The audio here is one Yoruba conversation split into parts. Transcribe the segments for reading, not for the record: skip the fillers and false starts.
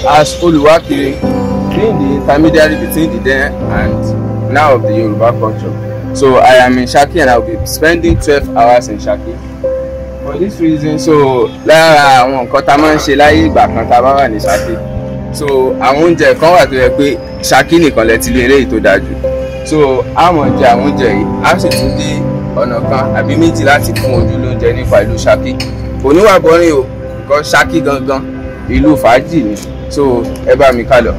As Oluwakiri, being the intermediary between the then and now of the Yoruba culture. So I am in Shaki and I will be spending 12 hours in Shaki. For this reason, so lára àwọn nǹkan tá a máa ń ṣe láyé ìgbà kan tá a bá wà ní Ṣakí. So àwọn oúnjẹ kan wà tó yẹ pé Ṣakí nìkan lẹ ti lè rí èyí tó dáa jù. So a mọ̀ jẹ àwọn oúnjẹ yìí, a sì tún dé ọ̀nà kan àbí méjì láti fún ojú lóúnjẹ nípa ìlú Ṣakí. Kò ní wà bọ́rin o, because Ṣakí gangan ìlú fàájì ni. So ẹ bá mi ká lọ.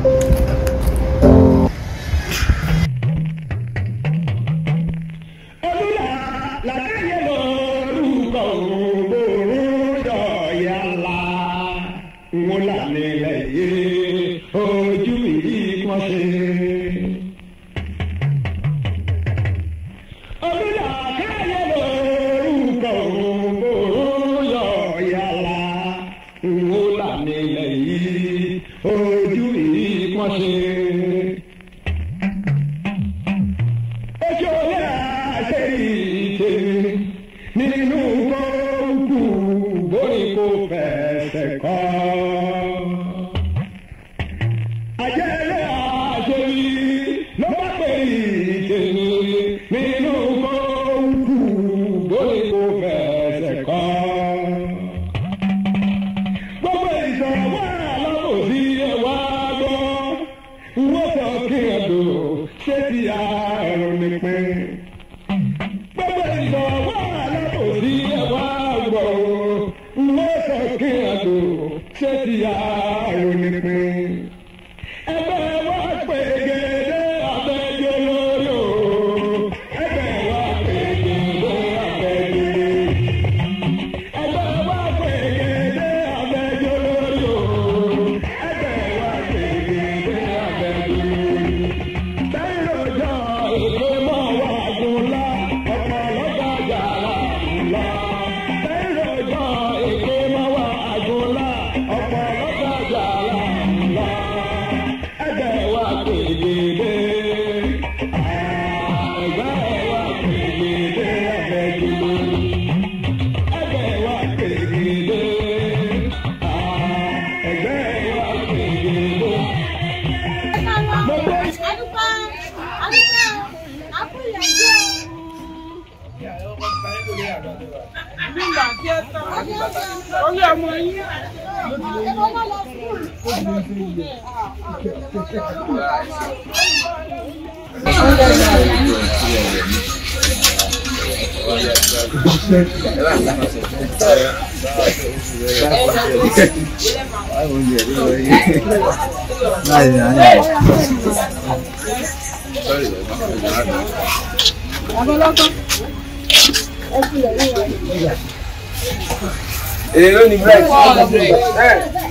Èló ni bread?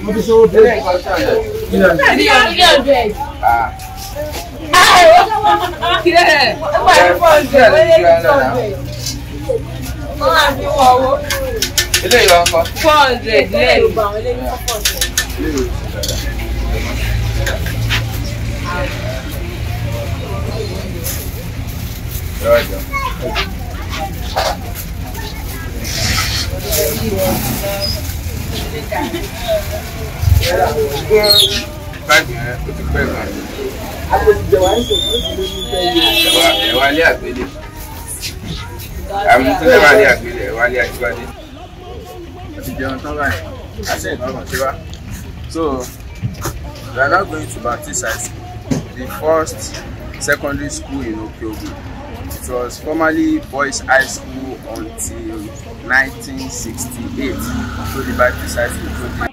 Mo ti sọ́wọ́ bread. 300. Ilé ìwà ńkọ́? 400 lẹ́yìn. Ẹ̀wà ilé àgbélé. Àmì tó lẹ́wà ilé àgbélé, ẹ̀wà ilé àjíwádé. A ti jẹun tán báyìí, a sì ìbámu ṣe wá. So, we are now going to Baptist High School, the first secondary school in Okeogun. It was formerly Boys High School until 1968. So the Baptist High School today.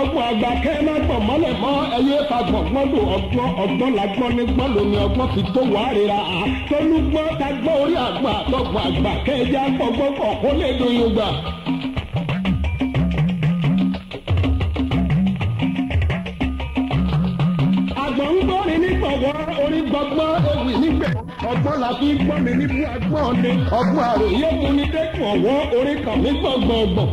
Ọgbọ́n àgbà kẹ́ má gbọ̀n mọ́lẹ̀ mọ́ ẹyẹ fagbọ̀n gbọ́n lò ọgbọ́n ọgbọ́n làgbọ́n ní gbọ́n lómi ọgbọ́n fi tó wàá rira tolúgbọ́n tagbọ́n orí àgbà àtọ̀gbọ̀n àgbà kẹ́ ẹja gbọ́gbọ́n kọ̀ kó lè doyún gbà. Àgbọ̀n ń gbọ́rin nígbọ̀wọ́ orí gbọ́gbọ́n ewì nígbẹ̀ ọgbọ́n la fi gbọ́n mi níbú agbọ́n ni ọgbọ́n àròyé mu ní dẹ́kun ọ̀wọ́ orí kàn mí gbọ̀ngbọ̀ngbọ̀n.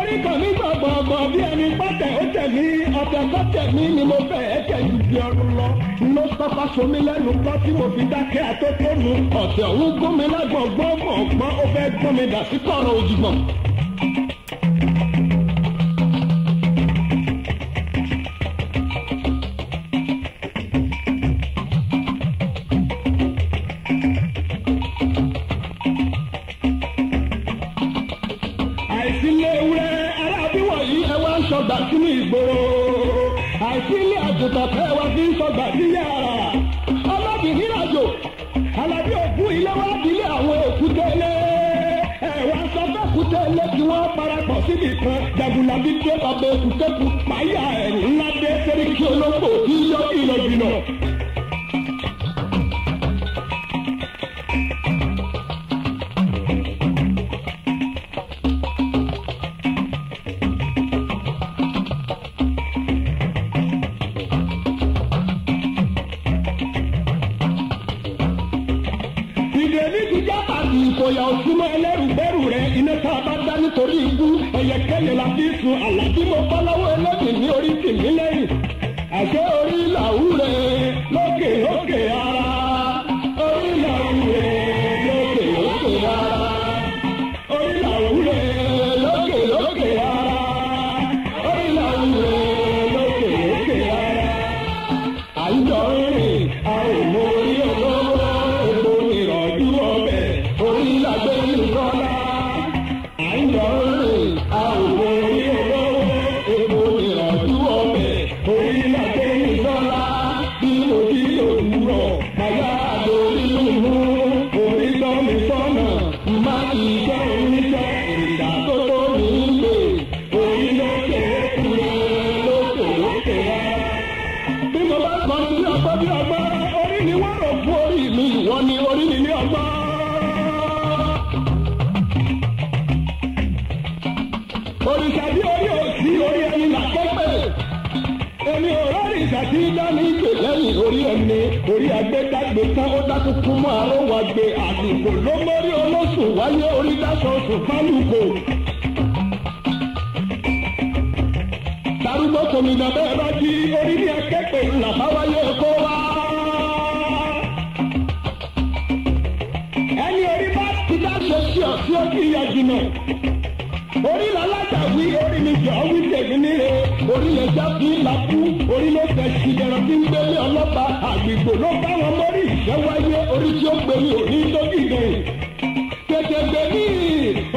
Orí kan mi gbọ̀ngbọ̀ngbọ̀n bí ẹni pátẹ̀ ó tẹ̀ mí, ọ̀tẹ̀ kọ́ tẹ̀ mí ni mo fẹ́ ẹ̀ tẹ̀ ju bí ọrùn lọ. Ló sọ́kọ́ somi lẹ́nu kọ́ tí mo fi dákẹ́ àtótónu. Ọ̀tẹ̀ òun gún mi lágbọ̀ngbọ̀ngbọ̀n, ó fẹ́ gbọ́n mi dà sí kọ̀rọ̀ òjìgbọ̀n. Àìsílẹ̀ ewúrẹ́ arábí wọ̀nyí ẹ wá ń sọgbà sínú ìgboro. Àìsílẹ̀ àgùntàn tẹ́ wá fi ń sọgbà sí yàrá. Ọlọ́bìnrin ìrìnàjò Alábí ògún ilé wá dílé àwọn èkúté ilé. Ẹ wá sọ fẹ́kúté ilé kí wọ́n parapọ̀ síbì kan. Jagunlabi dé bàbá èkútékù páyà ẹ̀rù ńlá dé sẹ́ríkì olóńgbò tí yọ ìlọ̀jìnà. Ìdèmí ti já pàtì ìkòyà òsúnmọ́ ẹlẹ́rùgbẹ́rù rẹ̀ iná tá a bá dá nítorí ikú ẹyẹkẹ́yẹ la fi sun àlá tí mo bọ́ lọ́wọ́ ẹlẹ́dì ní orí tì mí lẹ́yìn. Àṣé orí làwúre lókè lókè ara. Orí làwúre lókè lókè ara. Orí làwúre lókè lókè ara. Orí làwúre lókè lókè ara. Àyíjọ rìn a ò mọ orí olówó epo ìrọ̀jú ọbẹ̀ orí làgbé nìkọ́lá. Àyíjọ rìn a ò mọ orí olówó epo ìrọ̀jú ọbẹ̀ orí làgbé nìkọ́lá. Bí mo jí òwúrọ̀ màyà lórí mú orí tọ́ mi sọ́nà má ìjẹ́ oníṣẹ́ ìrìnà tó tó mi ń lè orí lókè lókè lókè lókè wá. Bí mo bá kọrin bí ọgbọ́n bí ọgbọ́n, orí ni wọ́n rò fún orí mi, ìwọ ni orí mi ní ọgbọ́n. Òrìṣà bí orí òsì orí ẹni là képe. Èmi ò rọ́rìṣà tí dání gbè lẹ́yìn orí ẹni. Orí agbẹ́dàgbé tán ó dákúkú mọ́ àrọ́wà gbé. Àlùkò ló mórí olóṣù wáyé orí dáṣọ oṣù fálùkò. Darúgbó tòmìnà bẹ́ẹ̀ bá jí orí ní akẹ́pẹ́ ńlá báwáyé kó wá. Ẹni orí bá ti dáṣọ sí ọ̀sí ó kì í yà jìnà. Orí làlájà wí orí mi jọ wí tèmi níre. Orí lè já bí làkú. Orí ló fẹ́ ṣìdẹ̀rọ̀ tí ń gbélé ọlọ́ba. Àgbègbè ló bá wọn mórí ìṣẹ́ wáyé. Orí tí ó gbé mi ò ní dókì gbìn. Tètè gbè mí,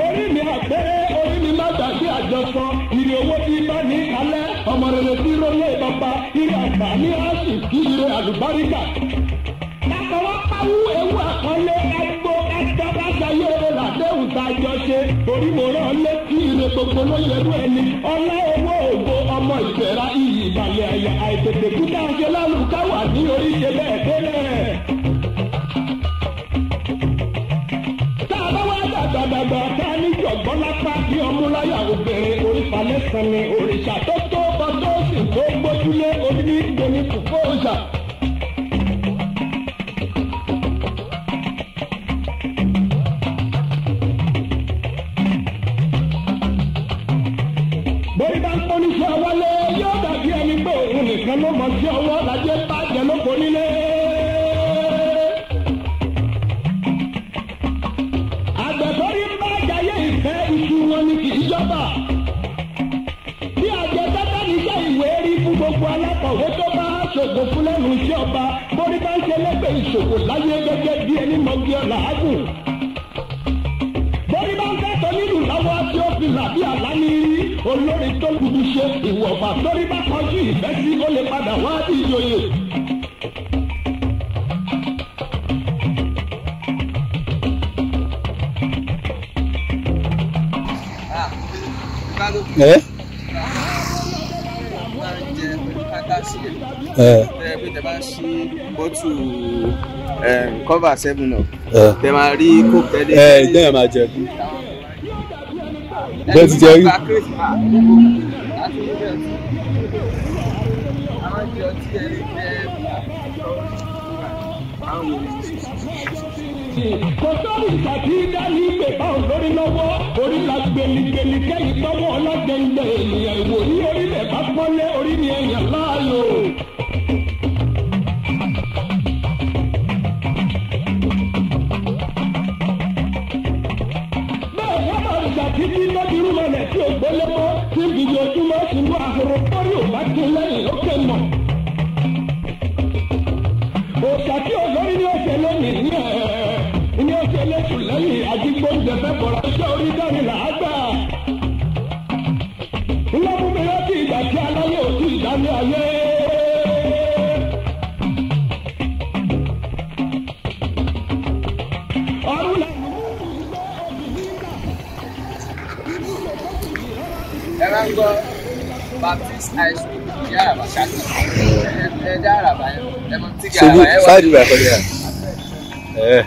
orí mi àpẹẹrẹ, orí mi má gbàgbé àjọsọ. Ìrì owó tí bá ní kalẹ̀, ọmọ rere tí rólé bàbá, ìrì àgbà ní àásì kí ire àlùbáríkà. Àkọ́wọ́ pawú ewu àkọlé agbó adábáṣayé làdéhùn tá a jọ ṣe. Orí mo rán létí ire gbogbo ló yẹrú ẹni. Ọlá owó ògo ọmọ ìfẹ́ra iyì ìbàlẹ̀ àyà àìtètè kú tá a ṣe lálùká wà ní orí ṣe bẹ́ẹ̀ tẹ́lẹ̀. Tá a bá wá dàgbàdàgbà tá a ní jọ̀gbọ́n lápá bí ọmúláyà obìnrin orí falẹ́sàn ni òrìṣà tó tó bọ́ tó sì tó gbójúlé orí ní gbòmí kò fóòṣà. Bóyá bá ń pọ́n níṣẹ́ wọlé yóò dàbí ẹni pé òun nìkan ló mọ̀ sí ọwọ́ lajẹ́ bá jẹ lóko nílé. Àgbẹ̀tọ́rí bá jayé ìfẹ́ iṣu wọn ni kì í jọba. Bí àjẹ tẹ́tẹ́ níṣẹ́ ìwé rí fún gbogbo alákọ̀wé tó bá ṣògo fún lẹ́nu iṣẹ́ ọba. Bórí bá ń ṣe lẹ́gbẹ̀ẹ́ ìṣòwò láyé gẹ́gẹ́ bí ẹni mọ̀gí ọ̀la ágùn. Bórí bá ń kẹ́tọ̀ nílùú lọ́wọ́ tí ó fi làbí àlá ní rí. Olórin tó kúkú ṣe ìwọ̀fà torí bá kọjú ìfẹ́ sí ó lè padà wá ìjòyè. Ẹ ẹ ẹ pé tẹ bá ṣí bọ́tù cover seven up ẹ tẹ máa rí coke tẹ́lẹ̀. ẹ ìdẹ́yẹ̀ máa jẹ kú. Bẹ́ẹ̀ ti jẹ rí. Kò sórí ìtàkì dání pé báwo lórí lọ́wọ́ orí la gbẹnigbẹni kẹ́yìn tọ́wọ́ ọlọ́gbẹ̀ngbẹ̀ ènìyàn ìwòrí orílẹ̀ bá pọ́nlé orí ni èèyàn láàyò. Bẹ́ẹ̀ wọ́n bá ìjà títí lọ́dún irúmọlẹ̀ tí ò gbélé mọ́ tí fìdí ojúmọ́ sínú ahoro torí ò bá ti lẹ́yìn lókè mọ̀. Òòṣà tí olórí ní ọ̀sẹ̀ lónìí ní ẹ̀ ní ọ̀sẹ̀ lẹ́sù lẹ́yìn adigbóúnjẹ fẹ́ bọ̀rọ̀ iṣẹ́ orí dání là á gbà. Ńlá mú mi rántí ìgbà tí aláyé ò tí ìdání ayé. Ọ̀run là ń mú ìgbẹ́ òbí nígbà. Ẹ máa ń gbọ́ Baptist High School ní Àràbà Ṣákì. Ẹ dá Àràbà yẹn, ẹ mọ tí kí Ṣebí Àràbà yẹn wà. sáàdì ìgbà kọjá. Ẹ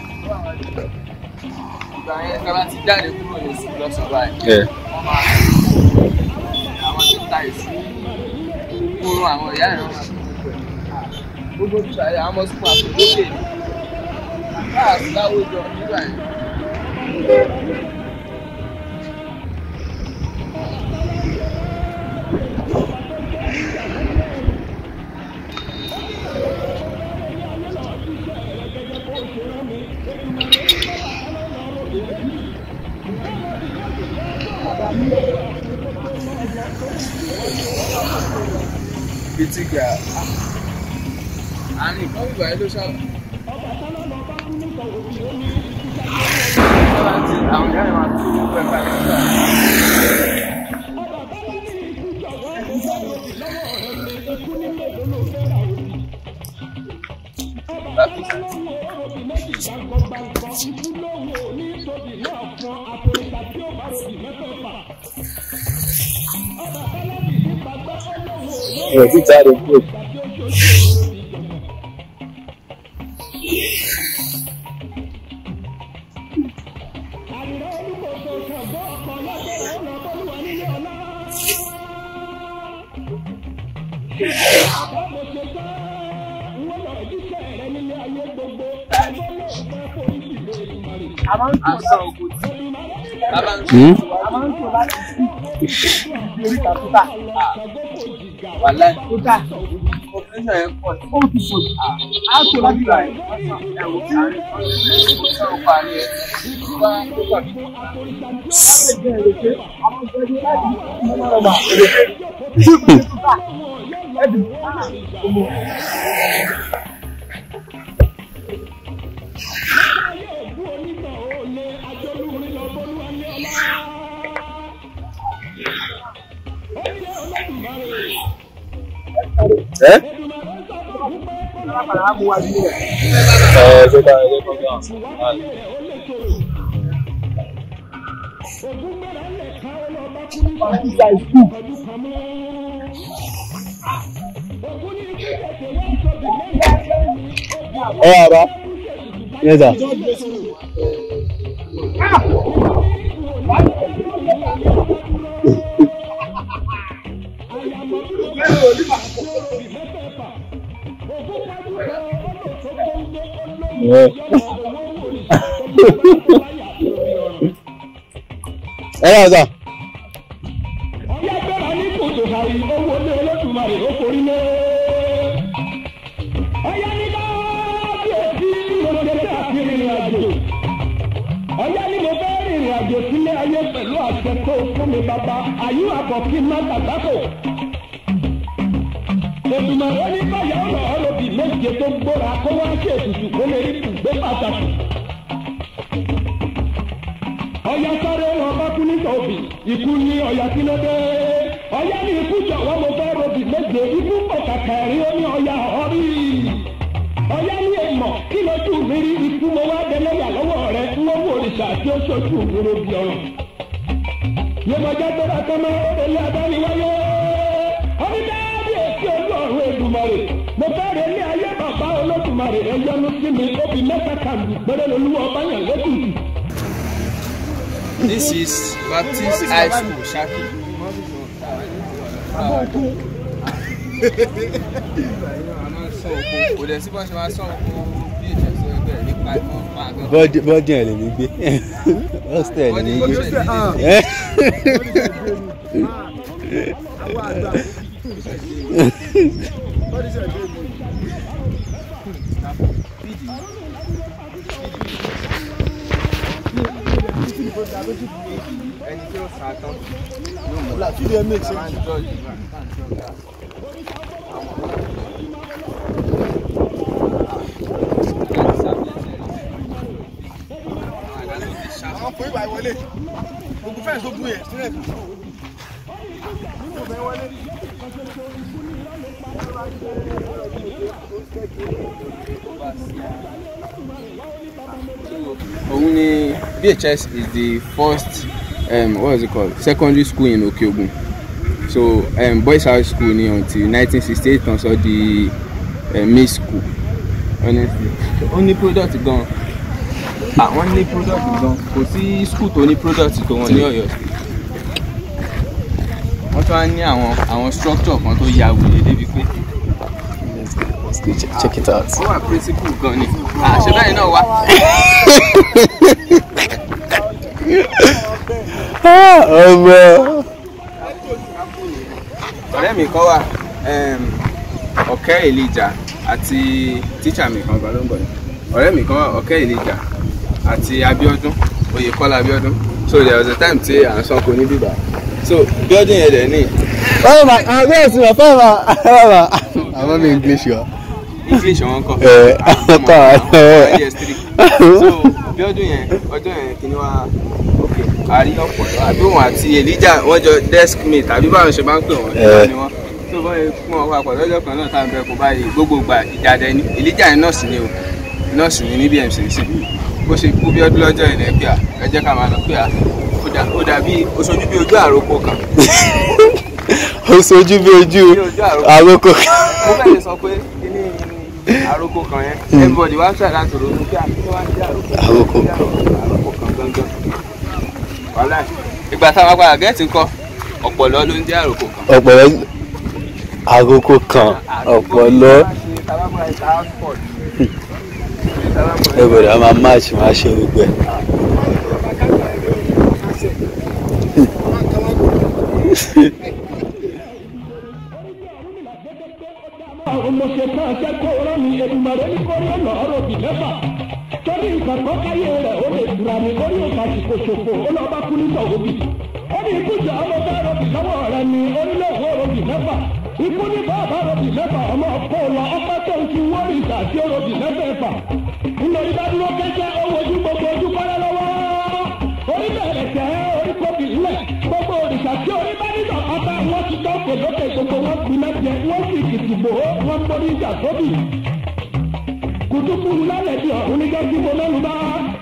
Ìgbà yẹn tí a bá ti jáde kúrò ní sùkúl lọ́sàn-án báyìí, ẹ wọ́n máa àwọn tí ń ta èso kúrò àwọn ìyá ìran máa tó gbogbo ẹ̀. Gbogbo bíbá yẹn, àwọn ọmọ sùkúl àti lókè ní. Káàsì láwùjọ nígbà yẹn. Bíi tí kì á. Àárín ìkan bíbá yẹn ló ṣàlọ́. Àwọn ìyá yẹn máa tó gbogbo ẹ̀ báyìí nígbà yẹn. Baptist. Ẹ ti jáde kúrò. Aṣọ ogun tí bàbá ń wà láì. Population yẹn pọ̀ sí. Nígbà yẹn, ẹ̀wò àárín kan sọ pa ní ẹ̀ wá tó wà bí. Ẹ ẹ ṣe ká ẹ jẹ́ kó gbà. Ẹ wà bá. Yes sir. Yeah. Ẹ wà sà. Ọ̀yá gbéra ní kòtò àrí owó lé Olódùmarè ó forí lé. Ọ̀yá ní kábíyèsí mo ṣe tẹ́ àti rìnrìn àjò. Ọ̀yá ní mo fẹ́ rìnrìn àjò sílé ayé pẹ̀lú àṣẹ tó fún mi bàbá àyù àbọ̀ kí n má tàgbákò. Èdùmàrè ní báyà ọ̀nà ọ̀rọ̀bì méje tó gbóra kó wá sí ètùtù kó lè rí ibùgbé pàtàkì. Ọ̀yá sáré lọ bá kú ní sọ̀bì, ikú ní ọ̀yá kí ló dé. Ọ̀yá ní ikú jọ̀wọ́ mo fẹ́ robì méje, ikú pọ̀ kàkà rí ó ní ọ̀yá ọ̀rí. Ọ̀yá ní èèmọ̀ kí lójú mi rí ikú mo wá dẹlẹ́yà lọ́wọ́ rẹ̀ ń wọ́n wò òrìṣà tí ó ṣojú mi robì ọ̀run. Yemọja gbọ́dọ̀ kọ́mọ òrèlé adániwáyé. Onídàábíyèsí olú ọ̀run Èdùmàrè. Mo fẹ́ relé ayé bàbá Olódùmarè ẹ yọ́nú sí mi obì mẹ́ta kàlù péré lolúwa ọba yàn lẹ́kùn. This is Baptist High School, Ṣakí. A máa ń sán oko, kò dẹ̀ sí bọ́n ṣe máa sán oko bí ìṣẹ̀ṣẹ̀ ẹgbẹ́ rẹ̀. Bọ́dì ẹ̀ lè mi gbé. Hostel lè mi gbé. Ẹni tí ó sá tán. Àwọn fún ìwà ìwọlé gbogbo fẹ́ẹ̀ tó bú yẹn sílẹ̀. Òun ni BHS is the first what is it called, secondary school in Okeogun. So boys high school ni until 1968 tán sọ di mixed school. Honestly, ó ní product gan. Àwọn ní product gan, kò sí school tó ní product tó wọn ní Ọ̀yọ́ State. Wọ́n tún wá ní àwọn structure kan tó ya wèrè débi pé. Let's go check it out. Ó wà principal gan ni. Àṣẹ báyìí náà wá. Ọmọ. Ọ̀rẹ́ mi kan wà, Ọ̀kẹ́ Elijah àti tíṣà mi kan gan ló ń bọ̀ yìí. Ọ̀rẹ́ mi kan wà, Ọ̀kẹ́ Elijah àti Abíọ́dún, Oyèkọ́lá Abíọ́dún. So there was a time tí à ń sanko ní bíbá. So building yẹn dẹ̀ ní. Fáwọn àgbẹ̀ ẹ̀sìn wà fáwọn àwọn mi English wa. English wọn kọ. Ẹ kọ́ àwọn IS3. So building yẹn, ọjọ́ yẹn kí ni wá, ok, àrí ọ̀pọ̀lọ́ àbí òun àti Elijah wọ́n jọ desk mate àbí báwọn ṣe máa ń pè wọ́n ní wọ́n. So bọ́n yẹn pọ́n wọn papọ̀ lọ́jọ́ kan náà táwọn bẹ̀rẹ̀ kó báyìí gbogbo gbà ìjà dẹ ní Elijah yẹn nọ́ọ̀sì ni o, nọ́ọ̀sì ni ní BMC sí. Bó ṣe kú bí ọdún lọ́jọ́ yẹn pé à ẹ jẹ́ ká máa lọ pé à ó dàbí oṣooju bí ojú àròkọ kan. Oṣooju bí ojú àròkọ kan. Mo fẹ́ lè sọ pé kíní àròkọ kan yẹn everybody wá ṣàlàyé láti ronú pé àkíní wá ń jẹ́ àròkọ kan. Àròkọ kan gangan. Wàhálà ìgbà táwọn apá gẹ́ẹ̀tì ń kọ́ ọ̀pọ̀lọ́ ló ń jẹ́ àròkọ kan. Ọ̀pọ̀lọ́ àròkọ kan ọ̀pọ̀lọ́. Everybody a máa match máa ṣe gbogbo ẹ̀. Mo ṣe tán akẹ́kọ̀ọ́ rán mi Èdùmàrè ní kórí ọ̀nà ọ̀rọ̀ òbí mẹ́fà. Torí ìgbàgbọ́ káyé rẹ̀ ó lè tura mi kórí òfàsìkò ṣòfò ó lọ bá kú nígbà òbí. Ó ní ikú jẹ́ ọmọ bá rọ̀bì lọ́wọ́ rẹ̀ ni orílẹ̀-èdè rọ̀bì mẹ́fà. Ikú ní bàbá rọ̀bì mẹ́fà ọmọ ọkọ lọ ọpẹ́ tó ń fi wọ́ọ̀rì ìgbà tí ó rọ̀bì mẹ́fẹ̀ẹ̀fà. Ńlọrí bá dúró kẹ́kẹ́ owó ojú gbogbo ojú kọ́lá lọ́wọ́. Orí bẹ̀rẹ̀ tẹ́ orí kọ́bì ńlẹ̀ gbogbo òrìṣà tí orí bá nígbà pátá wọ́n ti dọ́kọ̀ lókè gbogbo wọn gbiná jẹ wọ́n sì kìtìgbò wọ́n borí ìjà sóbì. Kùtùkùrù lálẹ́ bí ọ̀hún níjọ́ tí mo mẹ́nu bá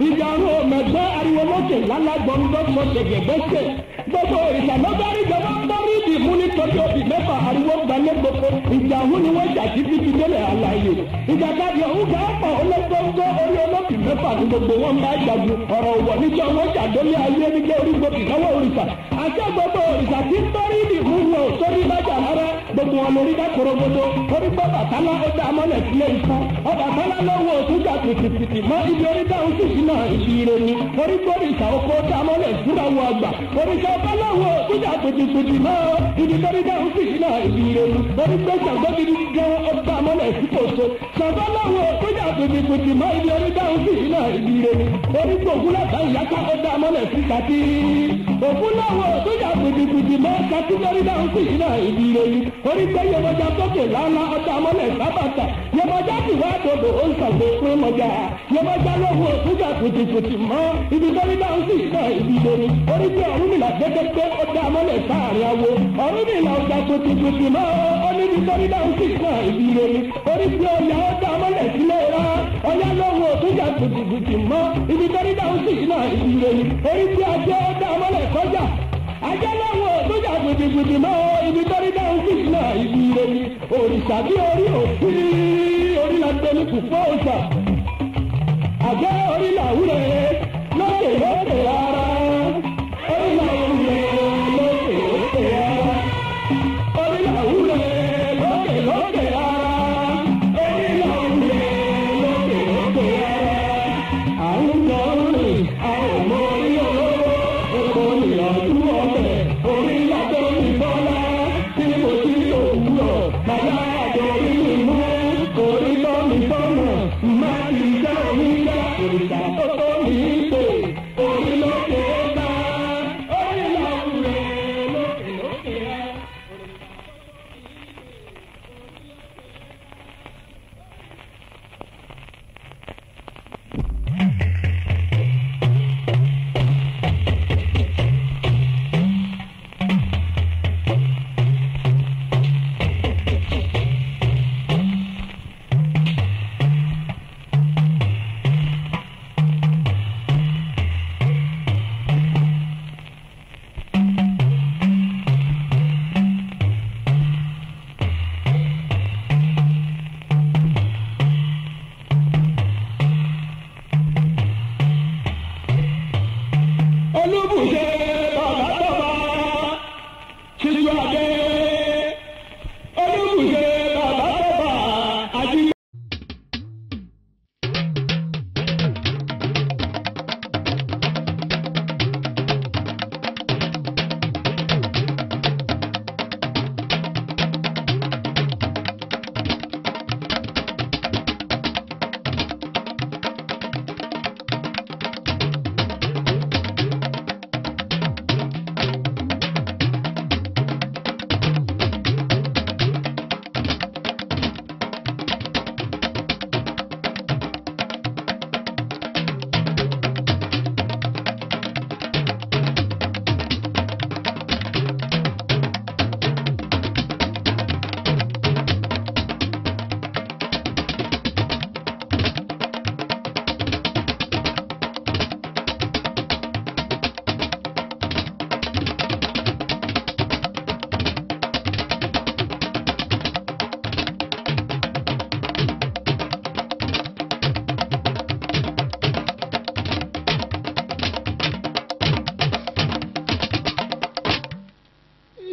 ìjà ọ̀run ọ̀mẹ̀gbẹ́ ariwo lókè lálágbọ̀ngbọ̀n ṣẹ̀gẹ̀gbẹ́sẹ̀. Gbogbo òrìṣà lọ́gbàrí jọba ń bọ́rí ìdì mú nítorí obì mẹ́fà ariwo gbalẹ̀ gbogbo ìjà ọ̀hún ni wọ́n jà títí fi délẹ̀ àlàyé. Ìjàkadì ọ̀hún kà á pọ̀ olóńgbòǹgbò orí olóbì mẹ́fà ní gbogbo wọn bá jagun ọ̀rọ̀ òwò níjọ́ wọn jà dólé ayé níjọ́ orí gbòbì lọ́wọ́ òrìṣà. Àṣẹ gbogbo òrìṣà tí ń bọ́rí ìdì mú wọn ò sórí bájà rárá gbogbo wọn lórí bá korogodo orí gbọ́ Bàtálá ó dá mọ́lẹ̀ sílé ikú Ọbàtálá lọ́wọ́ òtújà pìtìpìtì mọ́ ibi orí dáhùn sí iná ibi ire ni orí gbórí ìta oko dá mọ́lẹ̀ síra wọ àgbà oríṣà ọba lọ́wọ́ òtújà pìtìpìtì mọ́ ibi orí dáhùn sí iná ibi ire ni orí gbé Ṣàngó gidi gan ó dá mọ́lẹ̀ sí kòtò Ṣàngó lọ́wọ́ òtújà pìtìpìtì mọ́ ibi orí dáhùn sí iná ibi ire ni orí gbòkú láta ìyáká ó dá mọ́lẹ̀ sí kàtí òkú lọ́wọ́ òtújà pìtìpìtì mọ́ kàtí orí dáhùn sí iná ibi ire ni orí gbé Yemọja sókè lálá ó dá mọ́lẹ̀ sábàtà Yemọja sì wá dòdò ó ń sàgbé pé mọjà Yemọja lọ́wọ́ òtújà pìtìpìtì mọ́ ibi torí dáhùn sí iná ibi lórí orí gbé Ọ̀rúnmìlà gbẹgbẹgbẹ ó dá mọ́lẹ̀ sáàrin awo Ọ̀rúnmìlà ọjà pìtìpìtì mọ́ ó níbi torí dáhùn sí iná ibi lórí orí gbé Ọya ó dá mọ́lẹ̀ sílẹ̀ rá Ọya lọ́wọ́ òtújà pìtìpìtì mọ́ ibi torí dáhùn sí iná ibi lórí orí gbé Ajé ó dá mọ́lẹ̀ sọ́jà Ajé lọ́wọ́ òtújà pìtìpìtì mọ́ ibi torí dáhùn sí iná ibi lórí òrìṣà bí orí òsì orí la gbé ní kùfọ́ òòṣà àjẹ́ orí làwúrẹ́ lókè lókè ara orí làwúrẹ́ lókè lókè ara orí làwúrẹ́ lókè lókè ara orí làwúrẹ́ lókè lókè ara. Ṣiṣẹ́ oníṣẹ́ òrìṣà tó tó ní ìpè orí lókè bá orí lọ́kùnrin lókè lókè rẹ̀. Olúbùṣe bàbá bàbá ṣíjú adé Olúbùṣe bàbá bàbá ají.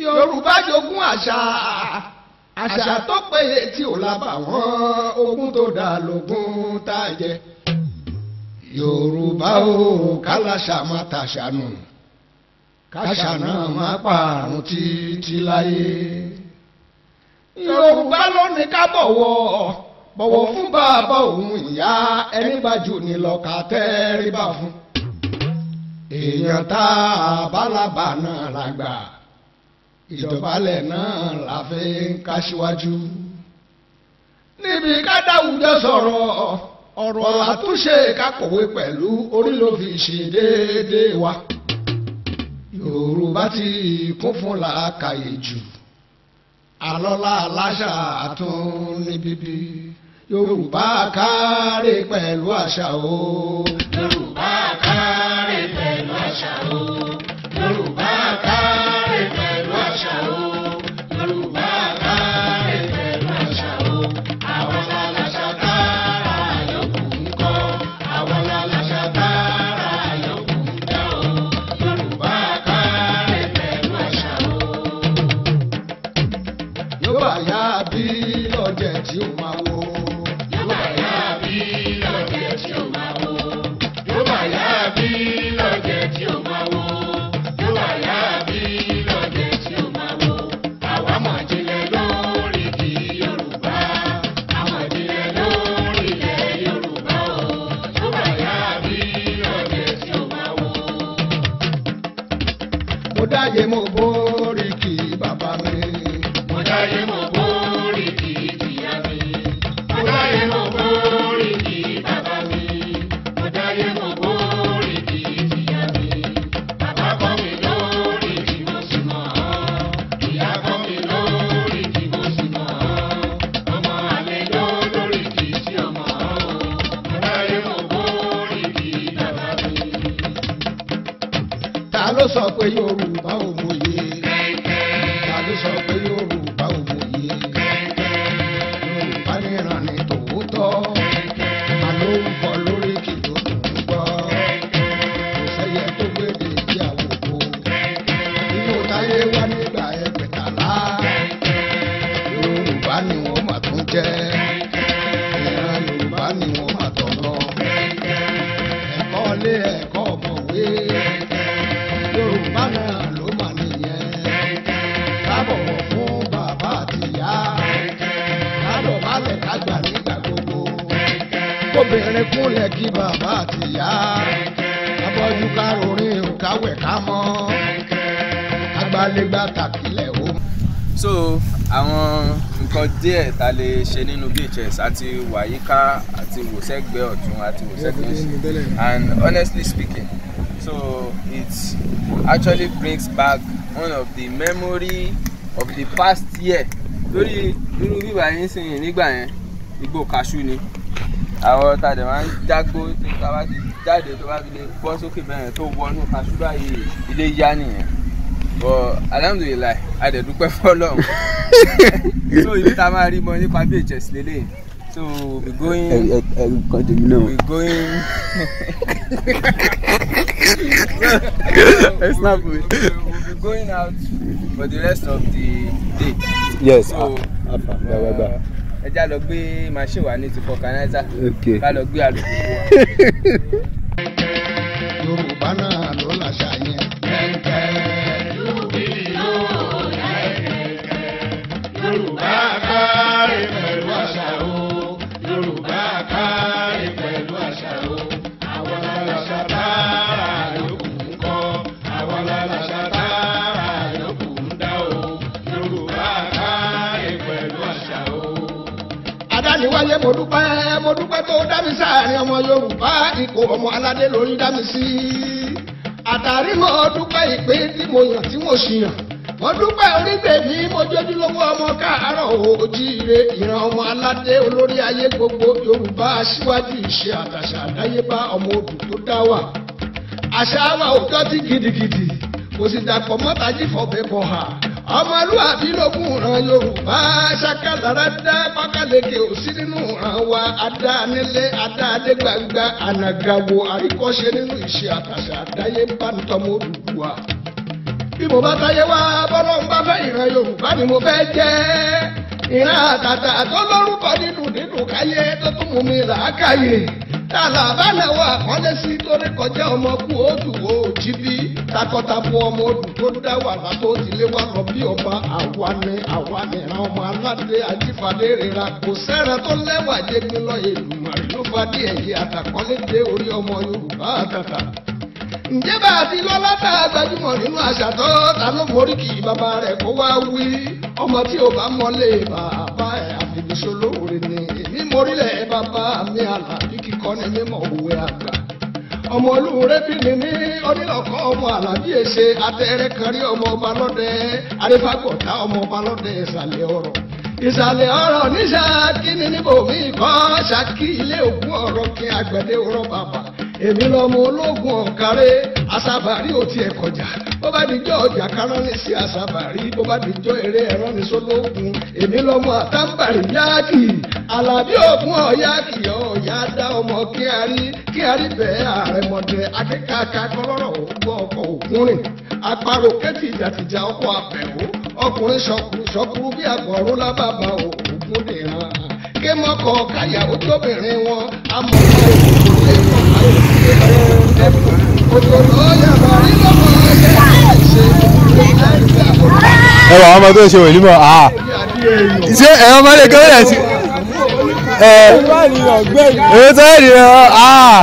Yorùbá jogún àṣà àṣà tó péye tí ò lábàwọ́n ogún tó dá lógún tá a jẹ. Yorùbá o kálàṣà má tàṣà nù káṣà náà má pààrùn títí láyé. Yorùbá ló ní ká bọ̀wọ̀ bọ̀wọ̀ fún bàbá òun ìyá ẹni bá jù ní lọ ká tẹríba fún. Èèyàn tá a bá lábàá náà lágbà ìdọ̀bálẹ̀ náà la fi ń káṣíwájú. Níbi ká dáwùjọ sọ̀rọ̀ ọ̀rọ̀ àtúnṣe kákọ̀wé pẹ̀lú orí ló fi ṣe déédéé wa. Yorùbá ti kún fún làákàyè jù alọ́lá aláṣà àtún ní bíbí. Yorùbá káre pẹ̀lú àṣà o. Yorùbá káre pẹ̀lú àṣà o. Yorùbá káre pẹ̀lú àṣà o. Yorùbá káre pẹ̀lú àṣà o. Àwọn aláṣà tààrà yòókù ń kọ́. Àwọn aláṣà tààrà yòókù ń dá o. Yorùbá káre pẹ̀lú àṣà o. Yóò bá yá bí lọ́jẹ̀ tí ó máa wò. Yóò bá yá bí lọ́jẹ̀ tí ó máa wò. Yóò bá yá bí lọ́jẹ̀ tí ó máa wò. Yóò bá yá bí lọ́jẹ̀ tí ó máa wò. Àwa mọ̀ jinlẹ̀ lórí kí Yorùbá. Àmọ̀ jinlẹ̀ lórí ilẹ̀ Yorùbá o. Yóò bá yá bí lọ́jẹ̀ tí ó máa wò. Mo dáyé mo borí kí bàbá mi. Mo dáyé mo borí kí ìyá mi. Mo dáyé mo borí kí bàbá mi. Mo dáyé mo borí kí ìyá mi. Bàbá kọ́ mi lórí kí mo sì mọ̀ ọ́. Ìyá kọ́ mi lórí kí mo sì mọ̀ ọ́. Ọmọ àlè ló lórí kí tí ó mọ̀ ọ́. Mo dáyé mo borí kí bàbá mi. Ta ló sọ pé Yorùbá ò mòye? Ta ló sọ pé Yorùbá ò mòye? Yorùbá níran ni tòótọ́. Àlórúkọ lórí kì tó dùn ún gbọ́. Kò sẹ́yẹ tó gbèdè bí àwòkọ. Inú táyé wá nígbà ẹgbẹ̀tàlá. Yorùbá ni wọ́n mà tún jẹ́. Ìran Yorùbá ni wọ́n mà tọ̀ lọ. Ẹ̀kọ́ lé ẹ̀kọ́ ọ̀mọ̀wé. Yorùbá náà Kóbìnrin kúnlẹ̀ kí bàbá àtìyá. Abọ́jú károrin káwẹ̀ ká mọ́. Agbálégbá tàkìlẹ̀ ó. So àwọn nǹkan díẹ̀ tá a lè ṣe nínú BHS àti wàyíká àti wòsẹ́gbẹ́ ọ̀tún àti wòsẹ́gbẹ́ òsì, and honestly speaking, so it actually brings back one of the memory of the past year. Lórí irú bíbá yín sìn nígbà yẹn, igbó kaṣú ni àwọn tá a dẹ̀ máa ń jágbó. Tí a bá ti jáde, tó bá fi lè bọ́ sókè bẹ́ẹ̀ tó wọnú kaṣú báyìí, ilé yá nìyẹn. But alhamdulillahi, a dẹ̀ dúpẹ́ fọ́lọ́run. So ibi tá a máa rí mọ nípa BHS lélẹ̀. So we going we going Snap me. We be going out for the rest of the day. Yes. So ẹ já lọ gbé machine wa ní ti vulcanizer. Okay. Ká lọ gbé alùpùpù wa. Yorùbá náà ló làṣà yẹn. Yorùbá kárí pẹ̀lú àṣà o. Yorùbá kárí pẹ̀lú àṣà o. Àwọn aláṣà tààrà yòókù ń kọ́. Àwọn aláṣà tààrà yòókù ń dá o. Yorùbá kárí pẹ̀lú àṣà o. Adániwáyé, mo dúpẹ́, mo dúpẹ́ tó dá mi sáàrin ọmọ Yorùbá, ipò ọmọ aládé lórí dá mi sí. Àtàrí mo dúpẹ́ ìpín tí mo yàn tí mo sì yàn. Mo dúpẹ́ orígbè mi, mo jójúlówó ọmọ káàárọ̀ oòjíire, ìran ọmọ aládé olórí ayé gbogbo Yorùbá, aṣíwájú ìṣe àtàṣà àdáyébá, ọmọ odù tó dá wà. Àṣà wa ò tọ́tí gidigidi, kò sì dàpọ̀ mọ́tàjì fọ̀bẹ bọ̀ hà. Ọmọlúwàbí lógún ìran Yorùbá, ṣàkàlára dá pákàleke ò sí nínú ìran wa. Adá nílé, adá adé gbangba, ànàgàwò àríkọ́ṣe nínú ìṣe àtàṣà àdáyébá nítọ́mọ Odùduwà. Bí mo bá táyé wá, bọ́lá ń bá fẹ́, ìran Yorùbá ni mo fẹ́ jẹ́. Ìran àtàtà tó lórúkọ nínú nínú káyé tó tún mú mi làákàyè. Tààlà bá náwó àkọlé sí torí kọjá ọmọ kú òdù òjì bí takọtabo ọmọ odù tó dá wàhálà tó ti lé wá lọ bí ọba. Àwa ni, àwa ni ìran ọmọ aládé ajífadé rira. Kò sẹ́ran tó lẹ́wà jẹ́gbin lọ, Èdùmàrè ló fadé ẹ̀yẹ àtàkọ́lé dé orí ọmọ Yorùbá àtàtà. Ǹjẹ́ bá a ti lọ́lá tá a gbajúmọ̀ nínú àṣà tó ta ló mórí kì í bàbá rẹ̀ kó wá wí? Ọmọ tí ò bá mọ́lé bàbá ẹ̀ àfìdíṣolóore ni. Èmi mórílẹ̀ bàbá mi, Àlàbí kíkọ́ ni mímọ̀ òwe àgbà. Ọmọ olúure bí mi ní onílọ̀kọ́, ọmọ Àlàbí èṣe atẹ́rẹ́ kan rí, ọmọ ọba lọ́dẹ arífàgbọ̀tà, ọmọ ọba lọ́dẹ ìsàlẹ̀ ọ̀rọ̀, ìsàlẹ̀ ọ̀rọ̀ ní Ṣakí ní níbòmí kọ́ Ṣakí ilé ògùn ọ̀rọ̀ kí àgbẹ̀dẹ ọ̀rọ̀ bàbà. Èmi lọmọ ológun ọ̀kárẹ́ asábàárì ò tiẹ̀ kọjá. Bó bá dijọ́ ọjà kárán ní sí asábàárì, bó bá dijọ́ eré ẹ̀rọ ní sólógun. Èmi lọmọ àtàǹbàrì yáàkì Àlàbí ògùn ọ̀yáàkì ọ̀yá dá ọmọ kíárí kíárí bẹ́ẹ̀ àrẹ̀mọdé akẹ́kọ̀ọ́ kọlọ́rọ̀ ògbọ́ ọkọ̀ ògúnrìn àparò kẹ́tì ìjàtìjà ọkọ̀ àbẹ̀wò ọkùnrin ṣọkùrù ṣọkùrù bí àgbọ̀rún lábàbà ògùn dìran kémọkọ káyà ojóbìnrin wọn amọ̀kọ Ẹ wà ọmọ tó ń ṣe wòlímọ̀ àá ṣé ẹ̀rọ ọmọdé kan rẹ̀ sí ẹ̀ ẹ̀ tó ẹ̀ nìyẹn àá.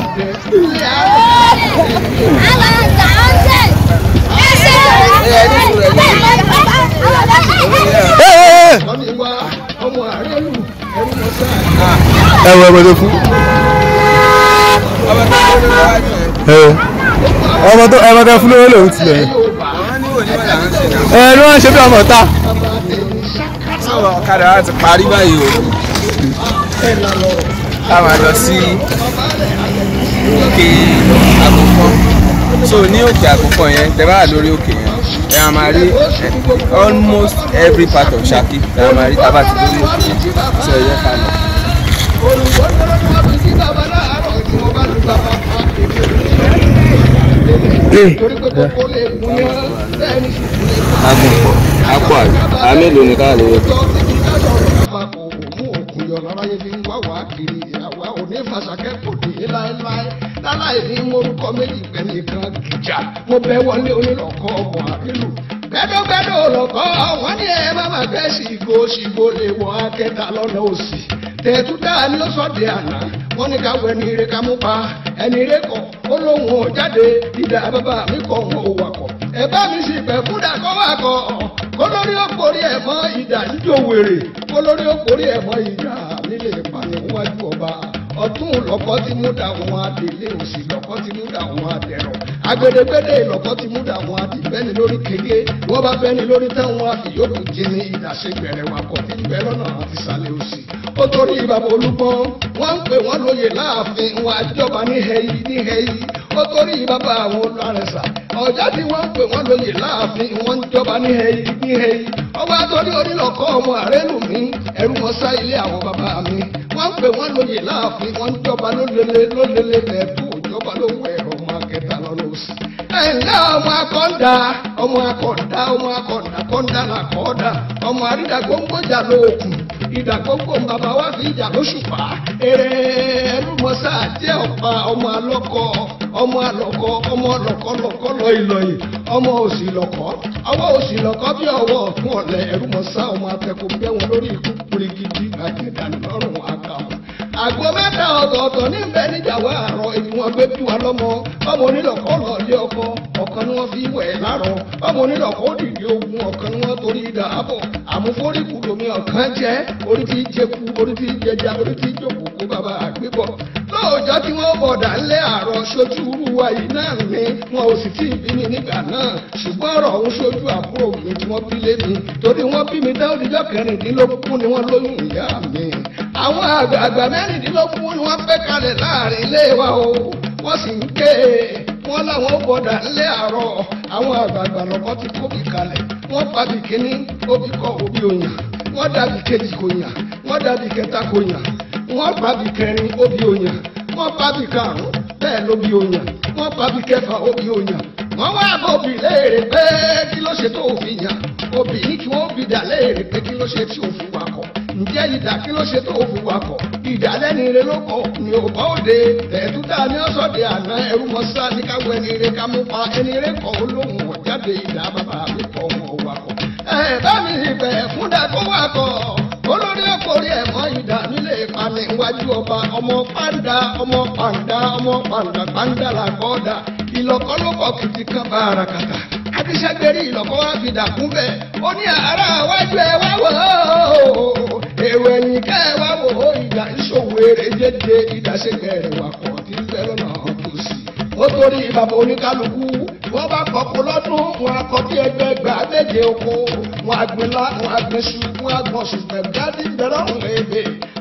Ẹ wọ ẹgbẹ́ tó fún ọmọ tó ẹmọ tó fún lówó lòun tilẹ̀ ẹ ní wọ́n ṣe bí ọmọ ta. Ọ̀kadà wa ti parí báyìí o, ká máa lọ sí òkè Àgùnfọ́n. So ní òkè Àgùnfọ́n yẹn, tẹ́ bá wà lórí òkè yẹn, ẹ máa rí almost every part of Ṣakí. Ẹ máa rí tábà tí lórí òkè yẹn. So ẹ jẹ́ ká lọ. Àgùnfọ́n akọ àbí àmélòó ni ká lè wọ. Láláì ní morúkọ méjì pẹ̀lú kan gìjà, mo bẹ́ wọlé onílọ̀kọ́ ọmọ àrílù gbẹdọgbẹdọ lọkọ wọn ní ẹ má má gbẹ ṣìgò ṣìgò lè wọ akẹta lọ́nà òsì. Tẹ̀tútà ni ó sọ̀dẹ̀ àná wọ́n ní ká wọ ẹni ire ká mú pa ẹni ire kọ̀ ó lóun ò jáde ìdá bàbá mi kọ̀ wọn ò wà kọ̀ ẹ bá mi sì pẹ̀ fúdà kọ́ wà kọ̀ kó lórí òkórí ẹ̀ mọ́ ìdá níjó wèrè kó lórí òkórí ẹ̀ mọ́ ìdá nílé ìpànìyàn wájú ọba. Ọ̀tún lọ́kọ́ ti mú dà wọn adélé, òsì lọ́kọ́ ti mú dà wọn adẹ̀rọ̀, agbedegbede lọ́kọ́ ti mú dà wọn adìbẹ́ni lórí kége, wọ́n bá bẹ́ni lórí táwọn àfìyókù jẹni ìdàṣegbẹ̀rẹ̀ wakọ̀ tí ń bẹ lọ́nà àti sàlẹ̀ òsì. Ó torí bàbá Olúgbọ́n, wọ́n ń pè wọ́n lóye láàfin wọn àjọba ní hẹ́yí ní hẹ́yí. Ó torí bàbá àwọn olùrẹ̀sà, ọ̀já tí wọ́n ń pè wọ́n lóye láàfin wọn ń jọba ní hẹ́yí ní hẹ́yí. Ọba torí onílọ̀kọ́ ọmọ àrélù mi, ẹrú wọn sá ilé àwọn bàbá mi. Wọ́n ń pè wọ́n lóye láàfin wọn ń jọba lólele lólele bẹ́ẹ̀ kó jọba lówó ẹ̀rọ ọmọ akẹta lọ́nà òsì. Ẹ̀ǹlẹ́ ọmọ akọ́ńdà ọmọ akọ́ńdà ọmọ akọ́ńdà kọ́ńdà là kọ́ńdà ọmọ àrídà gbóngbójà lóòkùn ìdà gbóngbó bàbá wa fi ìjà lóṣùpá. Èrè ẹlúmọ̀sá jẹ́ ọ̀pá ọmọ alọ́kọ ọmọ alọ́kọ ọmọ ọlọ́kọ lọ́kọ lọ́ìlọ́ì ọmọ òsì lọ́kọ ọwọ́ òsì lọ́kọ bí ọwọ́ ọ̀tún ọ̀lẹ ẹlúmọ̀sá ọmọ atẹ́kùn bẹ́wọn lórí ikú pirigidi àjẹdànù lọ́rùn àkàmù. Àgbo mẹ́ta ọ̀tọ̀ọ̀tọ̀ níbẹ̀ níjàwá àárọ̀ èyí wọn gbé bí wa lọ́mọ ọmọ onílọ̀kọ́ lọ lé ọkọ ọ̀kan ni wọ́n fi wẹ̀ láàrọ̀ ọmọ onílọ̀kọ́ òdìdí ogun ọ̀kan ni wọ́n torí idà àbọ̀ àmúforíkù lomi ọ̀kan jẹ́ orí ti jẹku orí ti jẹja orí ti jókòó kó bàbá àgbébọ̀. Lóòjọ́ tí wọ́n bọ̀dà ńlẹ̀ àárọ̀ ṣojú irú wa yìí náà ni wọn ò sì tí ì bí mi nígbà náà ṣùgbọ́n ọ̀rọ̀ ọ̀hún ṣojú àbúrò mi tí wọ́n bí lé mi torí wọ́n bí mi dá òdìjọ́ 16 ni wọ́n lóyún ìyá mi. Àwọn àgbààgbà 16 ni wọ́n fẹ́ kalẹ̀ láàrin ilé wa o wọ́n sì ń ké wọ́n láwọn ó bọ̀dà ńlẹ̀ àárọ̀ àwọn àgbààgbà lọ́kọ́ ti kóbi kalẹ̀ wọ́n pàbí kínní òbí kọ òbí òyàn wọ́n dàbí kejì kò yàn wọ́n dàbí kẹta kò yàn wọ́n pàbí kẹrin òbí òyàn wọ́n pàbí karùn-ún bẹ́ẹ̀ ló bí òyàn wọ́n pàbí kẹfà òbí òyàn wọ́n wá bòbí léèrè pé kí ló ṣe tó òfin yàn òbí ní kí wọ́n bí dà léèrè pé kí ló ṣe tí òfin wakọ̀ ǹjẹ́ ìdà kí ló ṣe tó òfin wakọ̀ ìdà lẹ́ni ire ló kọ̀ ní òbá òde ẹ̀ẹ́dúdà ní ọ̀sọ̀dẹ̀ àná ẹrú mọ́sá ní káwọ́ ẹni ire ká mú pa ẹni ire kọ̀ olóhùn ọ̀jáde ìdà bàbá mi kọ̀ wọn wakọ̀ ẹ̀ bá mi ìfẹ́ fúndà kó wakọ̀ olórí ọkùnrin ẹ̀mọ́ ìdá nílé ìpani iwájú ọba ọmọ pàǹdà ọmọ pàǹdà ọmọ pàǹdà pàǹdà làkọ́dà ìlọ̀kọ́lọ́kọ̀ kìtì kan bá ara kàtà àtisẹ́gbẹ̀rí ìlọ̀kọ́ wá fi dàkún bẹ́ẹ̀ ó ní ara wájú ẹ wá wò ó èrò ẹ̀yìn ká ẹ wá wò ó ìdá ìṣòwò eré jẹjẹ ìdásẹ́gbẹ̀rẹ̀ wà kọ̀ tí ń bẹ lọ́nà tó sì. Ó torí bàbá oníkálukú wọ́n bá kọ́kọ́ lọ́dún wọn akọ bí ẹgbẹ́ gbà méje oko wọn àgbẹ̀lá wọn àgbẹ̀sù wọn àgbọ̀sù pẹ̀lú bẹ̀rọ̀hùn ebè.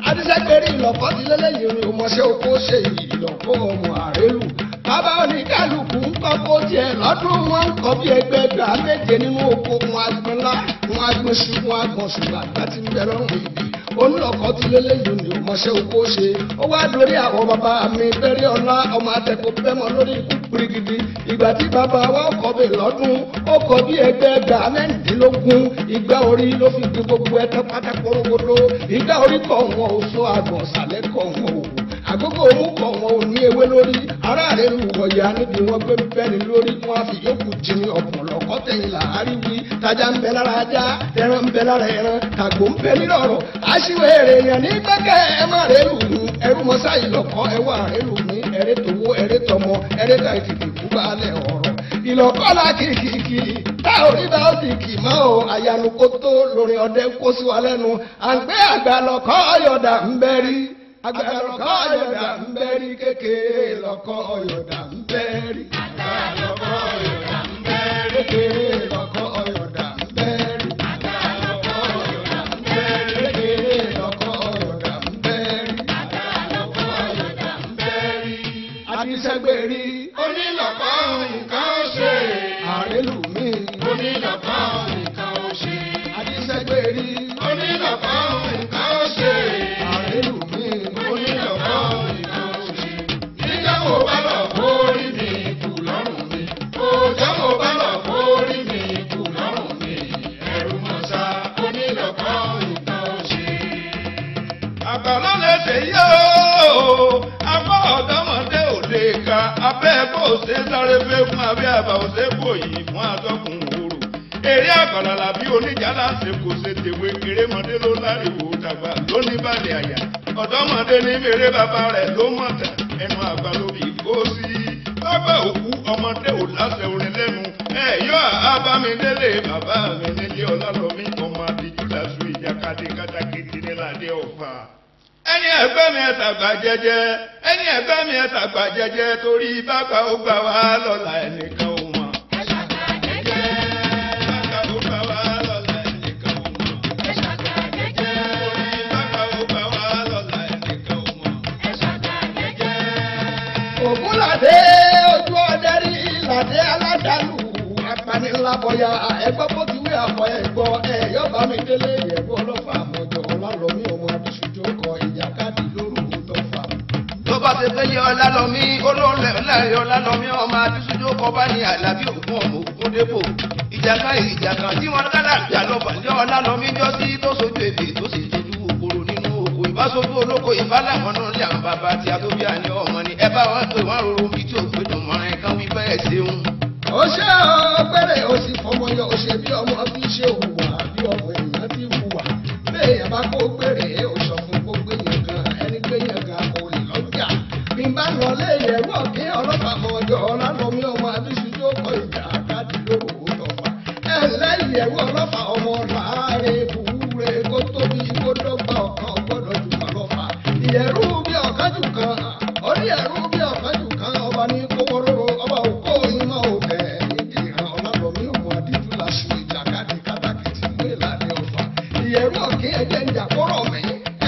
Adísẹ́gbẹ̀rẹ̀ ìlọ̀kọ́ ti lélẹ́yìn orin ọmọọṣẹ́ oko ṣe ìlọ̀kọ́ ọmọ àrélù. Bàbá oníkálukú ń kọ́kọ́ tiẹ̀ lọ́dún wọn ń kọ́ bí ẹgbẹ́ gbà méje nínú oko wọn àgbẹ̀lá wọn àgbẹ̀sù wọn àgbọ̀sù àgbà ti bẹ̀rọ̀hùn ebè. Onílọ̀kọ́ ti lélẹ́yìn orin ọmọọṣẹ́ oko ṣe. Ó wá dorí àwọn bàbá mi bẹ́rẹ̀ ọlá ọmọ atẹ́kọ̀ọ́ bẹ́mọ lórí ikú pirigidi. Ìgbà tí bàbá wa kọ́ bẹ̀ lọ́dún ó kọ́ bí ẹgbẹ́ gbà 16 ìgbà orí ló fi di gbogbo ẹ̀tọ́ pátákórógbódó ìgbà orí kọ̀ wọn ò so àgbọ̀n sàlẹ̀ kọ̀ wọn ò àgógó òmù kọ̀ wọn ò ní ewé lórí aráàlú lù wọ̀yà níbi wọn gbé bẹ́ni lórí wọn àfi yókù jìnnì ọ̀pọ̀ lọ́kọ́ tẹ̀yìn làárí wí tajà ń bẹ lára ajá ẹran ń bẹ lára ẹran tàgbò ń bẹ nílọ̀rọ̀ aṣíwèrè yẹn ní gbẹ́kẹ̀ ẹ má rẹ̀ lù mí ẹrú mọ́sá ìlọ́kọ́ ẹwà rẹ̀ lù mí ẹrẹ́ tòwó ẹrẹ́ tọmọ ẹrẹ́ ta ìtìtì kú balẹ̀ ọ̀rọ̀ ìlọ́kọ́lá kìkìkì tá ò rí bá ó ti kì mọ́ o àyànú kó tó lórin ọdẹ kó sí wa lẹ́nu à ń gbé àgbà lọ́kọ́ ọ̀yọ̀dà ń bẹ́ rí àgbà lọ́kọ́ ọ̀yọ̀dà ń bẹ́ rí kékeré lọ́kọ́ ọ̀yọ̀dà ń bẹ́ rí àgbà lọ́kọ́ ọ̀yọ̀dà ń bẹ́ rí kékeré lọ́kọ́ ọ̀yọ̀dà ń bẹ́ rí àgbà lọ́kọ́ ọ̀yọ̀dà ń bẹ́ rí kékeré lọ́kọ́ ọ̀yọ̀dà ń bẹ́ rí àgbà lọ́kọ́ ọ̀yọ̀dà ń bẹ́ rí àdìsẹ́gbẹ̀rí onílọ̀kọ́ nǹkan ó ṣe. Àrélù mi onílọ̀kọ́ nǹkan ó ṣe. Àdìsẹ́gbẹ̀rí onílọ̀kọ́ nǹkan ó ṣe. Àrélù mi onílọ̀kọ́ nǹkan ó ṣe. Níjọ́ mo bá lọ kórí mi kù lọ́rùn mi. Òòjọ́ mo bá lọ kórí mi kù lọ́rùn mi. Ẹ̀rù mọ̀sá onílọ̀kọ́ nǹkan ó ṣe. Àgbàlá lè ṣe yóò abọ́ ọ̀dọ́mọdé òde ka abẹ́ bó ṣe sáré fẹ́ fún abẹ́ àbá òṣè bò yìí fún atọ́kùn òru. Eré àkàlà làbí oníjàlá ṣe kò ṣe tèwé erémọdé ló láriwo dàgbà lóníbàlẹ̀ àyà. Ọ̀dọ́mọdé ní fèrè bàbá rẹ̀ ló mọ̀tà ẹnu àgbà ló fi kó sí. Bàbá òkú ọmọdé ò láṣẹ orin lẹ́nu. Ẹ yọ àbámidélé bàbá mi nílé Ọlálọ́mí ọmọ àdìjú làṣù ìjàkadì kátàkìtì nílàdé Ọ̀fà. Ẹni ẹgbẹ́ mi ẹ tàgbà jẹ́jẹ́, ẹni ẹgbẹ́ mi ẹ tàgbà jẹ́jẹ́ torí bàbá ó gbà wá lọ́la ẹnìkan ò mọ̀. Bàbá ó gbà wá lọ́la ẹnìkan ò mọ̀. Torí bàbá ó gbà wá lọ́la ẹnìkan ò mọ̀. Ògúnládé ojú ọdẹ rí ìlàdé aládàlú apanilabọya ẹgbọ́ bó ti wí àfọ ẹgbọ́ ẹ yọba mi délé ìyẹ̀wò ọlọ́fà àmọ̀jọ Ọlálọ́mí ọmọ adíṣojú kọ ìjàkadì lóru tọ́fà. Tó bá ṣe fẹ́lẹ́ Ọlálọ́mí olóńlẹ̀ ọ̀làrẹ̀ Ọlálọ́mí ọmọ adíṣojú kọ bá ní Àlàbí ògún ọmọ ògún dépò. Ìjàkà ìjàkà tí wọn kálàbíà lọ́fà lé Ọlálọ́mí jọ sí tó sojú èdè tó sì sojú òkòrò nínú oko ìbásojú olóko ìbálàmọ́ náà lé àwọn bàbá tí a tó bí àní ọmọ ni ẹ bá wọn pè wọn rorò bí tí ò gbé dùn mọ́rin kan wí bẹ́ẹ̀ ṣeun. Ó ṣe ọgbẹ́rẹ́ ó sì fọmọ yọ ó ṣe bí ọmọ fi ṣe hùwà bí ọmọ èèyàn ti hùwà béèyàn bá kó gbèrè ó sọ fún kó gbéyàn gan ẹni gbéyàn gan kò lè lọ́jà bí n bá lọ lé ìyẹ̀wò ọ̀kẹ́ ọlọ́pàá mọ̀jọ Ọlálọ́mí ọmọ adíṣujú kọ ìjà káàdì lóru tọ̀fà ẹ ǹlẹ́ ìyẹ̀wò ọlọ́fà ọmọ làárẹ̀ bùúrẹ́ kó tóbi kó dọ́gba ọ̀kan gbọ́dọ̀ jù kan lọ́fà ìyẹ̀rú bí ọ̀kan jù kan orí ẹ̀rú bí ọ̀kan jù kan ọba ní kówó róró ọba òkó ìmọ̀ òkè ìdìran Ọlálọ́mí ọmọ adíjú làṣù ìjàkadì kátàkìtì mú ìlànà ọ̀fà ìyẹ̀rú ọ̀kín ẹ̀jẹ̀ ń jà kóró mi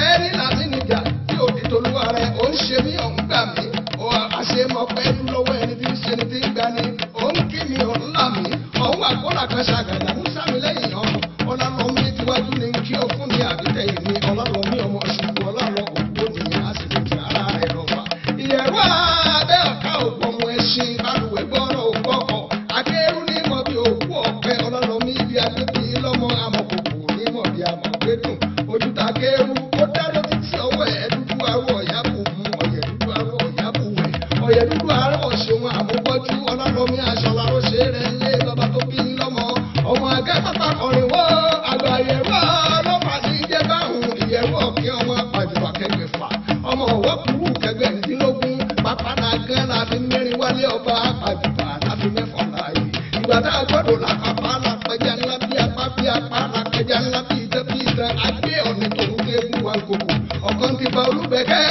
ẹni làmí nìjà tí òdì tolúwa rẹ̀ ó ń ṣe mí ò ń gbà mí ó àṣemọ̀pẹ́ lọ́wọ́ ẹni tí ń ṣe ni tí ń gbani ó ń kí mi ò ń là mí ọ̀hún àkólà kan ṣàgàdà ń sá mi lẹ́yìn ọ̀hún Ọlálọ́mí tiwájú ni kí ó fún mi àbítẹ̀yìn mi Ọlálọ́mí ọmọ ṣùkú ọlálọ́ òkú nìyẹn á sì fi ti ara rẹ̀ lọ́fà ìyẹ̀rú abẹ́ ọ̀ká òkú ọmọ ẹṣin balùwẹ̀ gbọ́rọ̀ ògbọ́kọ̀ akẹ́rù ní mọ̀ bí òkú ọ̀pẹ Ọlálọ́mí ibi agbẹ́bí lọ́mọ amọ̀kòkò ní mọ̀ bí amọ̀gbẹ́dùn ojúta akẹ́rù ó dáró títí ọwọ́ ẹ̀ dúdú aró ọ̀yá kò mú ọ̀yẹ̀ dúdú aró ọ̀yá kò wẹ̀ ọ̀yẹ̀ dúdú aró ọ̀ṣẹ̀wọ̀n àmúgbọ́jú Ọlálọ́mí aṣọ láró ṣe rẹ̀ lé bàbá tó bí lọ́mọ ọmọ akẹ́ pápá kọrin wọ́ àgbà ìyẹ̀rú ọlọ́pàá ní jẹ́ báhùn ìyẹ̀rú ọ̀kẹ́ ọmọ apàjùbà kẹgbẹ̀fà ọmọ ọ̀wọ́ kúrú kẹgbẹ̀ndínlógún pápánà gan la fi mẹ́rin wálé ọba apàjùbà láfi mẹ́fọ̀ láàyè ìgbà tá a gbọ́dọ̀ lápapá lápẹja ńlá bí apá bí apá lápẹja ńlá bí idán bí idán adé ọ̀nì tòun tẹ́gùn wa kòkò ọ̀kan ti bá olúbẹ̀kẹ́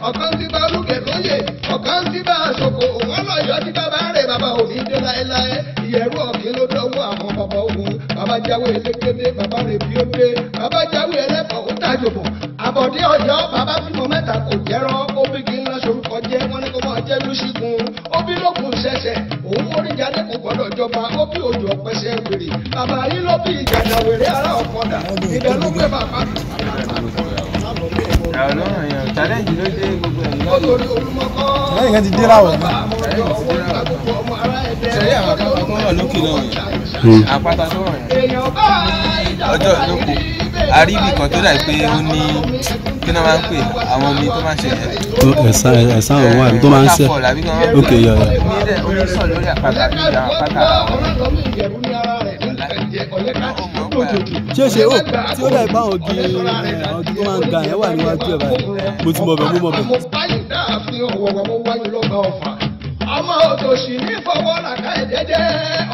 ọ̀kan ti bá olúgẹ̀ lóye ọ̀kan ti bá aṣọkò wọn lọ́yọ̀ọ́ tí bàbá rẹ̀ bàbá òní dé láéláé ìyẹ̀rú ọ̀kín ló dọ́wọ́ àwọn bàbá ogun bàbá jáwé elégédé bàbá rẹ̀ bí ó dé bàbá jáwé ẹlẹ́fọ̀ọ́ ó tàjòbọ̀ àbọ̀dé ọ̀yọ́ bàbá bímọ mẹ́ta kò jẹ́rọ́ ó bí kí ńlá sorúkọ jẹ́ wọ́n ní kó máa jẹ́ lùsígun ó bí lókun ṣẹ̀ṣẹ̀ òun mórí jáde kò gbọ́dọ̀ jọba ó bí òjò ọ̀pẹ̀ṣẹ̀ wèrè bàbá yìí ló bí ìjàdà wèrè ará ọ̀kọ̀dà ibẹ̀ ló gbé bàbá Àwọn ọ̀rọ̀ yẹn challenge ló dé gbogbo ẹ̀ ó torí olúmọkọ́ Lẹ́yìn kan ti dé láwọ̀ ní. Ṣé àwọn àpáta tó wà lókè náà yẹn? Àpáta tó wà yẹn. Ọjọ́ ìlóko, a rí ibì kan tó dà pé ó ní kí náà máa ń pè àwọn omi tó máa ń ṣe yẹn. Ẹ̀sán ẹ̀sán òun àbí tó máa ń ṣe. Waterfall àbí kí wọ́n máa ń pè. Ok, yà yà. Omi dẹ̀ omi sàn lórí àpáta àbí àwọn àpáta àwọn. Ṣé ṣe ó tí ó dà ipá àwọn igi àwọn igi tó máa ń ga yẹn wà níwájú ẹ̀ báyìí. Mo ti mọ̀ bẹ̀ mo mọ̀ bẹ̀. Mo báyìí dáàfin ọ̀wọ̀wọ̀ mo wáyé lọ́gbà ọ̀fà. Ọmọ òtòṣì ní fọwọ́ làkà ẹ̀jẹ̀jẹ̀.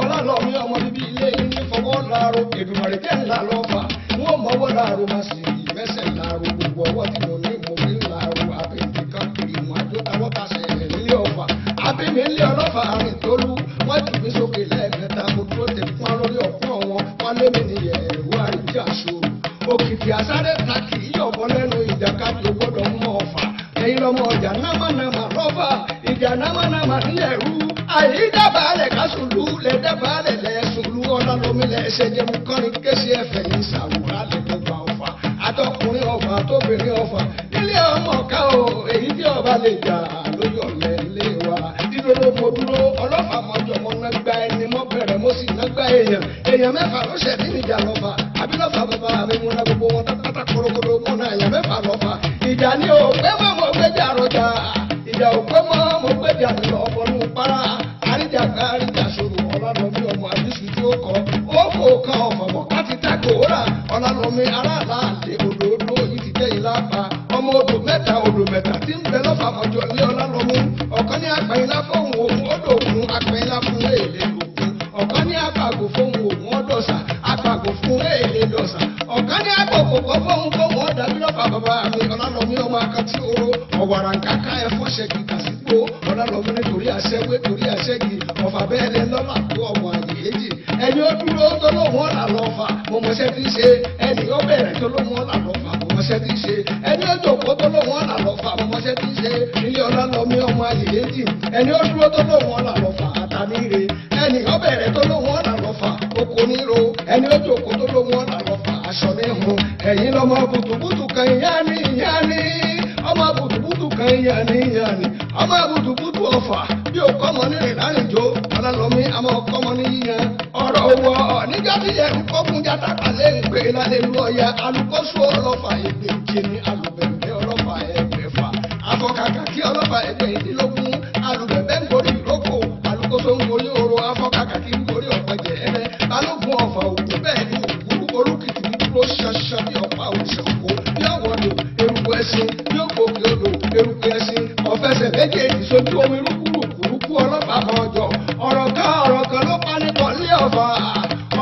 Ọlálọ́mí ọmọ bíbí ilé yìí ní fọwọ́ láàrò. Èdùmàrè jẹ́ ńlá lọ́fà. Wọ́n mọ̀wọ́ láàrò máa sì mẹ́sẹ̀ láàrò. Gbogbo ọwọ́ tí mo ní mo fi ń láàrò. Àbẹ̀tẹ̀ kan kiri mọ́ àjọ táwọ́ ta ṣe ẹ̀ nílé ọ̀fà. Àbí mi nílé ọlọ́fà àrìntólú. Wọ́n jù mí sókè lẹ́ẹ̀mẹ́ta. Mo dúró tẹ̀ fún lórí ọ̀pọ̀ wọn. Wọ́n lé mi níyẹ̀ ẹ̀rọ àríjà ṣòro. Òkìtì àsáré ta kì í yọ̀bọ lẹ́nu ìjàkadì ò gbọ́dọ̀ mú ọ̀fà. Ẹ̀yin lọmọ ọjà námánàmá lọ́fà, ìjà námánàmá nílẹ̀ rú. Àyídábàálẹ̀ kásùlù, lẹ́dàbàálẹ̀ lẹ́sùlù, Ọlálọ́mí lẹ́sẹ̀ jẹun kọ́rin kéṣe ẹ̀fẹ̀ yìí ṣàwòrán lè gbogbo ọ̀fà. Àtọkùnrin ọ̀fà tóbìnrin ọ̀fà, nílé ọmọ ká o, èyí tí ọba lè jà lórí ọ̀lẹ́ ilé wa. Dídúró mo dúró, ọlọ́fà mọ́jọ mọ́ ná gba ẹni mọ́ bẹ̀rẹ̀ mo sì ná gba èèyàn. Èèyàn mẹ́fà ló ṣẹ̀ mí níjà lọ́fà, àbí lọ́fà bàbá mi mú ná gbogbo wọn pátá korokodo mọ́ ná èèyàn mẹ́fà lọ́fà. Ìjà ni ò pé mọ́ mo gbéjà rọjà, ìjà ò pé mọ́ mo gbéjà lọ ọ̀bọ̀nù para. Àríjà ká àríjà sòrò Ọlálọ́mí ọmọ àdísù tí ó kọ. Ó fò kan ọ̀fọ̀mọ̀ ká ti ta kòórà. Ọlálọ́mí aráàlá àlè òdòdó yìí ti jẹ́ ìlà pa. Ọmọ odò mẹ́ta. Ọlọ́fà mọ̀jọ ní Ọlálọ́mú. Ọ̀kan ní apẹ̀yìnlá fóun òun ọ̀dọ̀ òun apẹ̀yìnlá fún èlé òkun. Ọ̀kan ní apàgò fóun òun ọ̀dọ̀sà apàgò fún èlé dọ̀sà. Ọ̀kan ní àpòkòkò fóun fóun ọ̀dàbí lọ́fà bàbá mi Ọlálọ́mí ọmọ akatí oró ọ̀wàrà nkàkà ẹ̀fọ́ ṣẹ́gi kàṣígbó Ọlálọ́mí nítorí aṣẹ́wé torí aṣẹ́gi ọ̀fà bẹ́ẹ̀ lẹ lọ́lá tó ọmọ àyè èjì. Ẹni ó dúró tó lóun ọ̀là lọ́fà mo mọṣẹ́ tí ń ṣe. Ẹni ó bẹ̀rẹ̀ tó lóun ọ̀là lọ́fà mo mọṣẹ́ tí ń ṣe. Ẹni ó jòkó tó lóun ọ̀là lọ́fà mo mọṣẹ́ tí ń ṣe. Ilé Ọlálọ́mí ọmọ àyè èjì. Ẹni ó dúró tó lóun ọ̀là lọ́fà àtàníire. Ẹni ó bẹ̀rẹ̀ tó lóun ọ̀là lọ́fà oko níro. Ẹni ó jòkó tó lóun ọ̀là lọ́fà aṣọ ní hun. Ẹ̀yin lọ́mọ bùtùbùtù kan ìyá ní ìyá ní. Ọmọ bùtùbùtù kan ìyá ní ìyá ní. Ọmọ bùtùbùtù ọ̀fà bí òkú ọmọ ní ìrìnàjò. Ọlálọ́mí àmọ́ ọkọ ọmọ ní yíyan. Ọ̀rọ̀ wọ níjọ́ tí yẹn kọ́kún játa palẹ̀ ń pè lálẹ́ lu ọ̀yà alukóso ọlọ́fà ẹgbẹ̀je ní alùbẹ̀bẹ̀ ọlọ́fà ẹgbẹ̀fà afọkàkà kí ọlọ́fà ẹgbẹ̀rindínlógún alùbẹ̀bẹ̀ ń gorí ìrókò alukóso ń gorí oro afọkàkà kí ń gorí ọ̀pẹ̀jẹ̀ ẹ̀rẹ́ balógun ọ̀fà òkú bẹ́ẹ̀ ni òkú olùkìtì ń dúró ṣanṣan bí ọ̀pá òṣàkó bí ọ̀wọ́dò eruku ẹṣin bí òkòkè odò eruku ẹṣin ọ̀fẹsẹ̀ méjèèjì sójú omi rúkúrúkú ọlọ́fà mọ́jọ ọ̀rọ̀ kan ló pa nípọ̀ ní ọ̀fà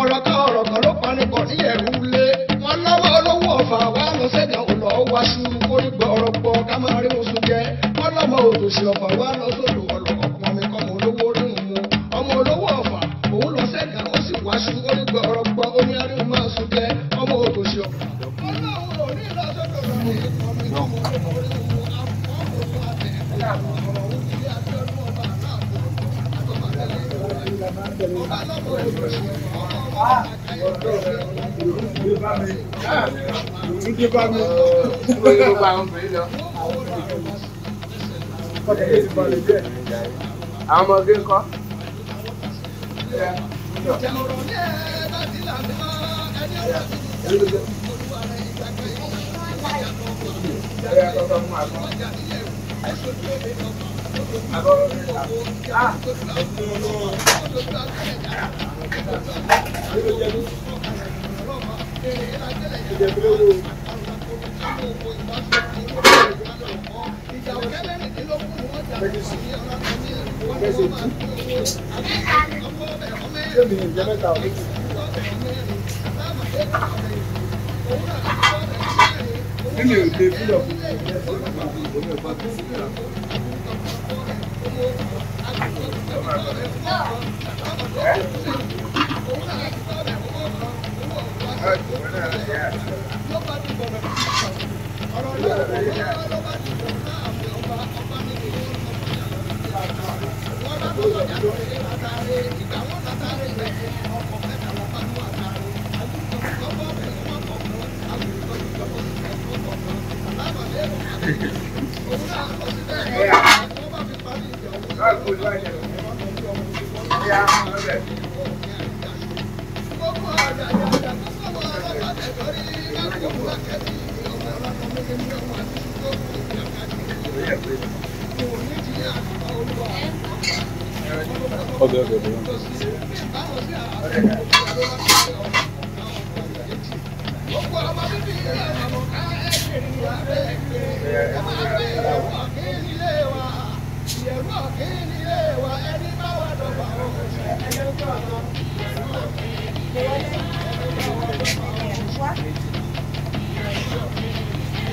ọ̀rọ̀ kan ló pa nípọ̀ ní ẹ̀rú lé wọn lọ́wọ́ olówó ọ̀fà wà lọ sẹ́dẹ̀ ọ̀lọ́ wáṣú kórìgbọ̀ ọ̀rọ̀ pọ̀ ká máa rí oṣù jẹ wọn lọ́mọ òtòṣì ọ̀fà wà lọ sódò ọ̀lọ́ ọ̀pọ̀ mi kọ́ ọmọ olówó rí mu ọmọ olówó ọ̀fà òun lọ sẹ́dẹ̀ ó sì wáṣú kórìgbọ̀ ọ̀rọ̀ pọ̀ ó ní aríhun máa sùn jẹ ọmọ òtòṣì ọ̀fà. Àwọn ọmọge ńkọ́?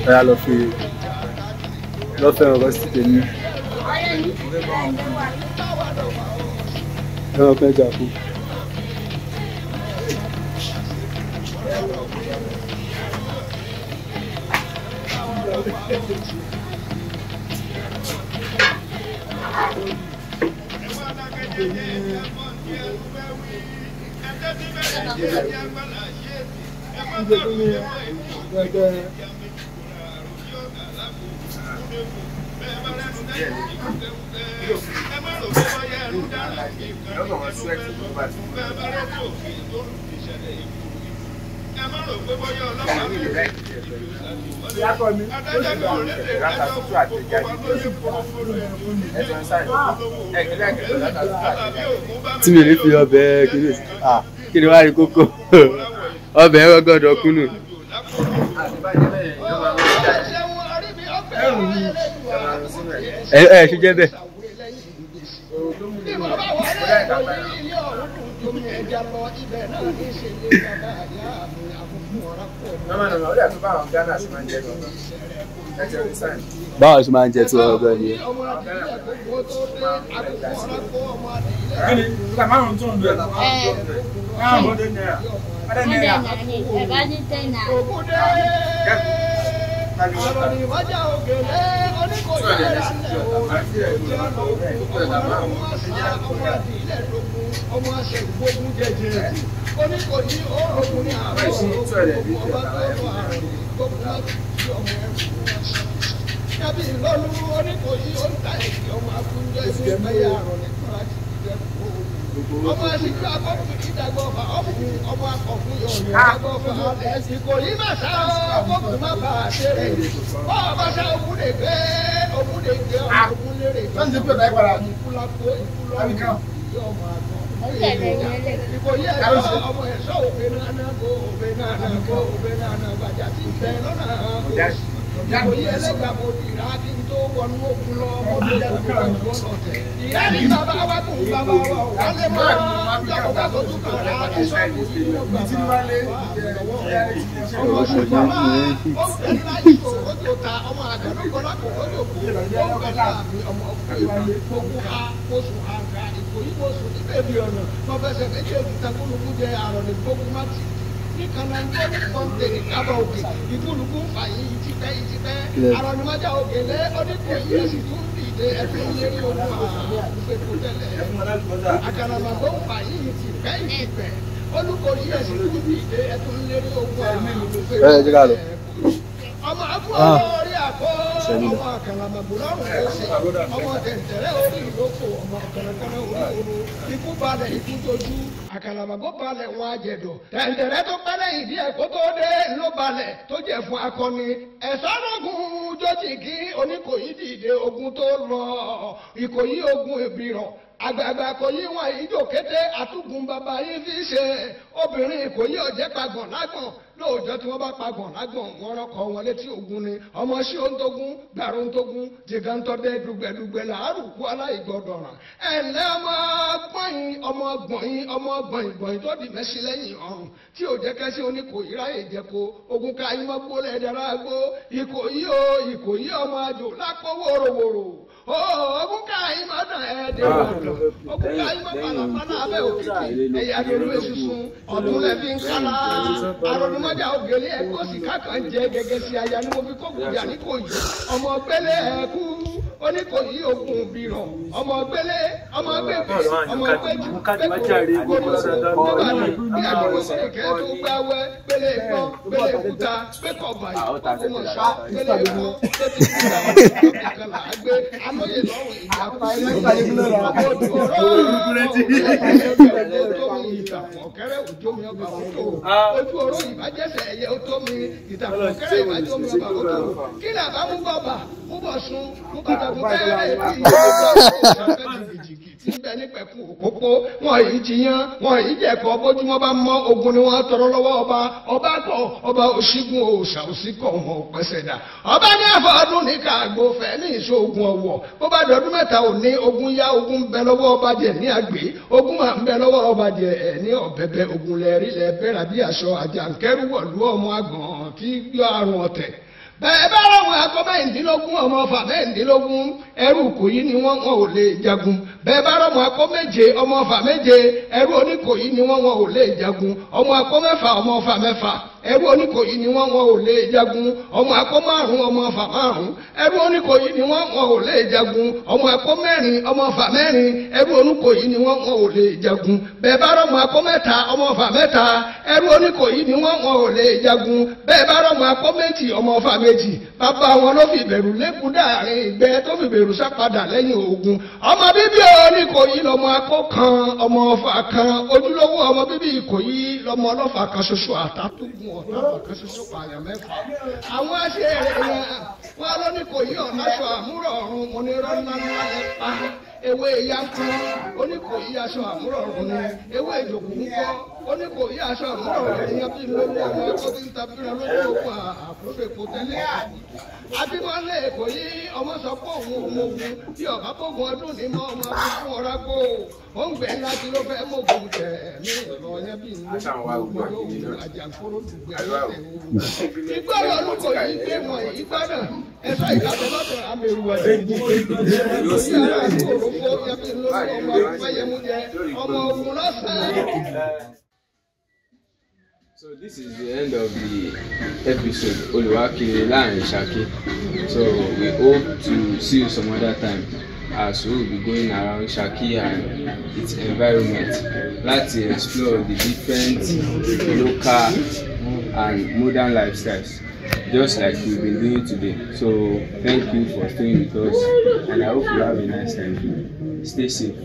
Ọ̀yá lọ fi lọ́fẹ̀ẹ́ ọ̀rọ̀ sí tèmi. Ẹ̀rọ kan jà fún. Tí mi ò ní fi ọbẹ̀ kiri kí ni wàá rí kókó ọbẹ̀ ẹ̀rọ gbọ́dọ̀ kúnnù. Ẹ ṣe jẹ́ bẹ́ẹ̀. Báwo ṣe máa ń jẹ tí wọ́n gbọ́ ni? Àkàlàmàgbò balẹ̀ wọn àjẹ̀dọ̀ tẹ̀ǹtẹ̀rẹ́ tó pẹ́ lẹ́yìn díẹ̀ kó tó dé ló balẹ̀ tó jẹ́ fún akọni ẹ̀sọ́rọ̀gùn jọ́jìkí Oníkòyí dìde ogun tó lọ Ìkòyí ogun ìbìrọ̀ àgbààgbà Ìkòyí wọn ìjò kété àtúgùn bàbá yín fi ṣe obìnrin Ìkòyí ọ̀jẹ̀ pagbọ̀n lágbọ̀n lóòjọ́ tí wọ́n bá pagbọ̀n lágbọ̀n wọn rọ́kọ̀ wọn létí ogun ni ọmọ sí ohun gbàrún tógun jìgàntọ́dẹ dùgbẹ̀dùgbẹ̀ làárùkú aláìgbọdọ̀ràn ẹ̀lẹ́ ọmọ gbọ̀nyìn ọmọ gbọ̀nyìn ọmọ gbọ̀nyìn gbọ̀nyìn tó di mẹ́sí lẹ́yìn ọ̀run tí ò jẹ́ kẹ́sí Oníkòyí ráyè jẹ́ko ogun ká yín mọ́ gbólẹ̀ dára gbó Ìkòyí o Ìkòyí ọmọ àjò lápò wòròwòrò ogun ká yín mọ́ dàn ẹ́ dé wọ̀dọ̀ ogun ká yín mọ́ pàlàpàlà abẹ́ òkìkí ẹ̀yà lóru esusun ọdún lẹ́fi ń kálá àròdúmọ́jà ògèlè ẹ̀kọ́ sì kákan jẹ gẹ́gẹ́ sí aya ni mo fi kó gbòjà ní Ìkòyí ọmọ gbélé ẹ̀kú Oníkòyí ogun bìrọ̀ ọmọ gbélé ọmọ gbèbè ọmọ gbèjù Wọn yìí jiyàn wọn yìí jẹ̀kọ́ bójúmọ́ bá mọ́ ogun ni wọ́n tọrọ lọ́wọ́ ọba ọba kọ ọba òṣìgùn òòṣà òṣìkọ wọn ò pẹ́sẹ̀ dà ọba ní àfọdún ní kàgbó fẹ́ ní ìṣòògùn ọ̀wọ̀ bó bá dọdún mẹ́ta ò ní ogun yá ogun bẹ lọ́wọ́ ọba jẹ ní àgbè ogun máa ń bẹ lọ́wọ́ ọba jẹ ẹ̀ ní ọ̀bẹ̀bẹ̀ ogun lẹ́rí lẹ́ bẹ́ra bí aṣọ àjàǹkẹ́rù wọ̀lú ọmọ àgàn tí yọ àrùn ọ̀tẹ̀ bẹ́ẹ̀ bá ráwọn akọ mẹ́rìndínlógún ọmọ ọfà mẹ́rìndínlógún ẹrú Ìkòyí ni wọ́n wọn ò lè jagun bẹ́ẹ̀ bá rọmọ akọ méje ọmọ ọfà méje ẹrú Oníkòyí ni wọ́n wọn ò lè jagun ọmọ akọ mẹ́fà ọmọ ọfà mẹ́fà ẹrú Oníkòyí ni wọ́n wọn ò lè jagun ọmọ akọ márùn ọmọ ọfà márùn ẹrú Oníkòyí ni wọ́n wọn ò lè jagun ọmọ akọ mẹ́rin ọmọ ọfà mẹ́rin ẹrú Oníkòyí ni wọ́n wọn ò lè jagun bẹ́ẹ̀ bá rọmọ akọ mẹ́ta ọmọ ọfà mẹ́ta ẹrú Oníkòyí ni wọ́n wọn ò lè jagun bẹ́ẹ̀ bá rọmọ akọ méjì ọmọ ọfà méjì bàbá wọn ló fi bẹ̀rù lẹ́kùn dáàrin ìgbẹ́ tó fi bẹ̀rù sápadà lẹ́yìn ogun ọmọ bíbí Oníkòyí lọmọ akọ kan ọmọ ọfà kan ojúlówó ọmọ bíbí Ìkòyí lọmọ ọlọ́fà kan ṣoṣo àtàtúgùn ọ̀tá kan ṣoṣo pààyàn mẹ́fà àwọn aṣèrè yẹn wọn lọ́nìkòyí ọ̀nàṣọ àmúrọ̀ ọ̀run onírọ́ ńlá ńlá lẹ́pa Ewé ìyá ń kọ́ oníkòyí aṣọ àmúrọ̀rùn ni. Ewé ìjòkù ń kọ́ oníkòyí aṣọ àmúrọ̀rùn ni. Yẹn bí lórí ọmọ ẹ̀kọ́ tí ń ta bíra lójú ogun àkóso tẹ́lẹ̀. Abímọ́lé Èkó yí ọmọ sọ pé òun òun ogun bí ọ̀bá bógun ọdún ní mọ́ ọmọ fún ọ̀rá gbó. Ó ń gbẹ̀ ńlá tí ló fẹ́ mọ̀gùn tẹ̀ mí lọ yẹn bí lórí àjàkóró dùgbẹ́ lọ́tẹ̀ o. Igbá lọ́lù kò yí gbé wọn ìgbà náà ẹ̀sọ́ ìgbàgbọ́ lọ́dọ̀ àmì ìwà ọmọ ogun lọ́sàn-án. So this is the end of the episode Oluwakiri láàrin Ṣakí. So we hope to see you some other time as we will be going around Ṣakí and its environment láti explore the different local and modern lifestyles just like we've been doing today. So thank you for staying with us and I hope you have a nice time. Stay safe.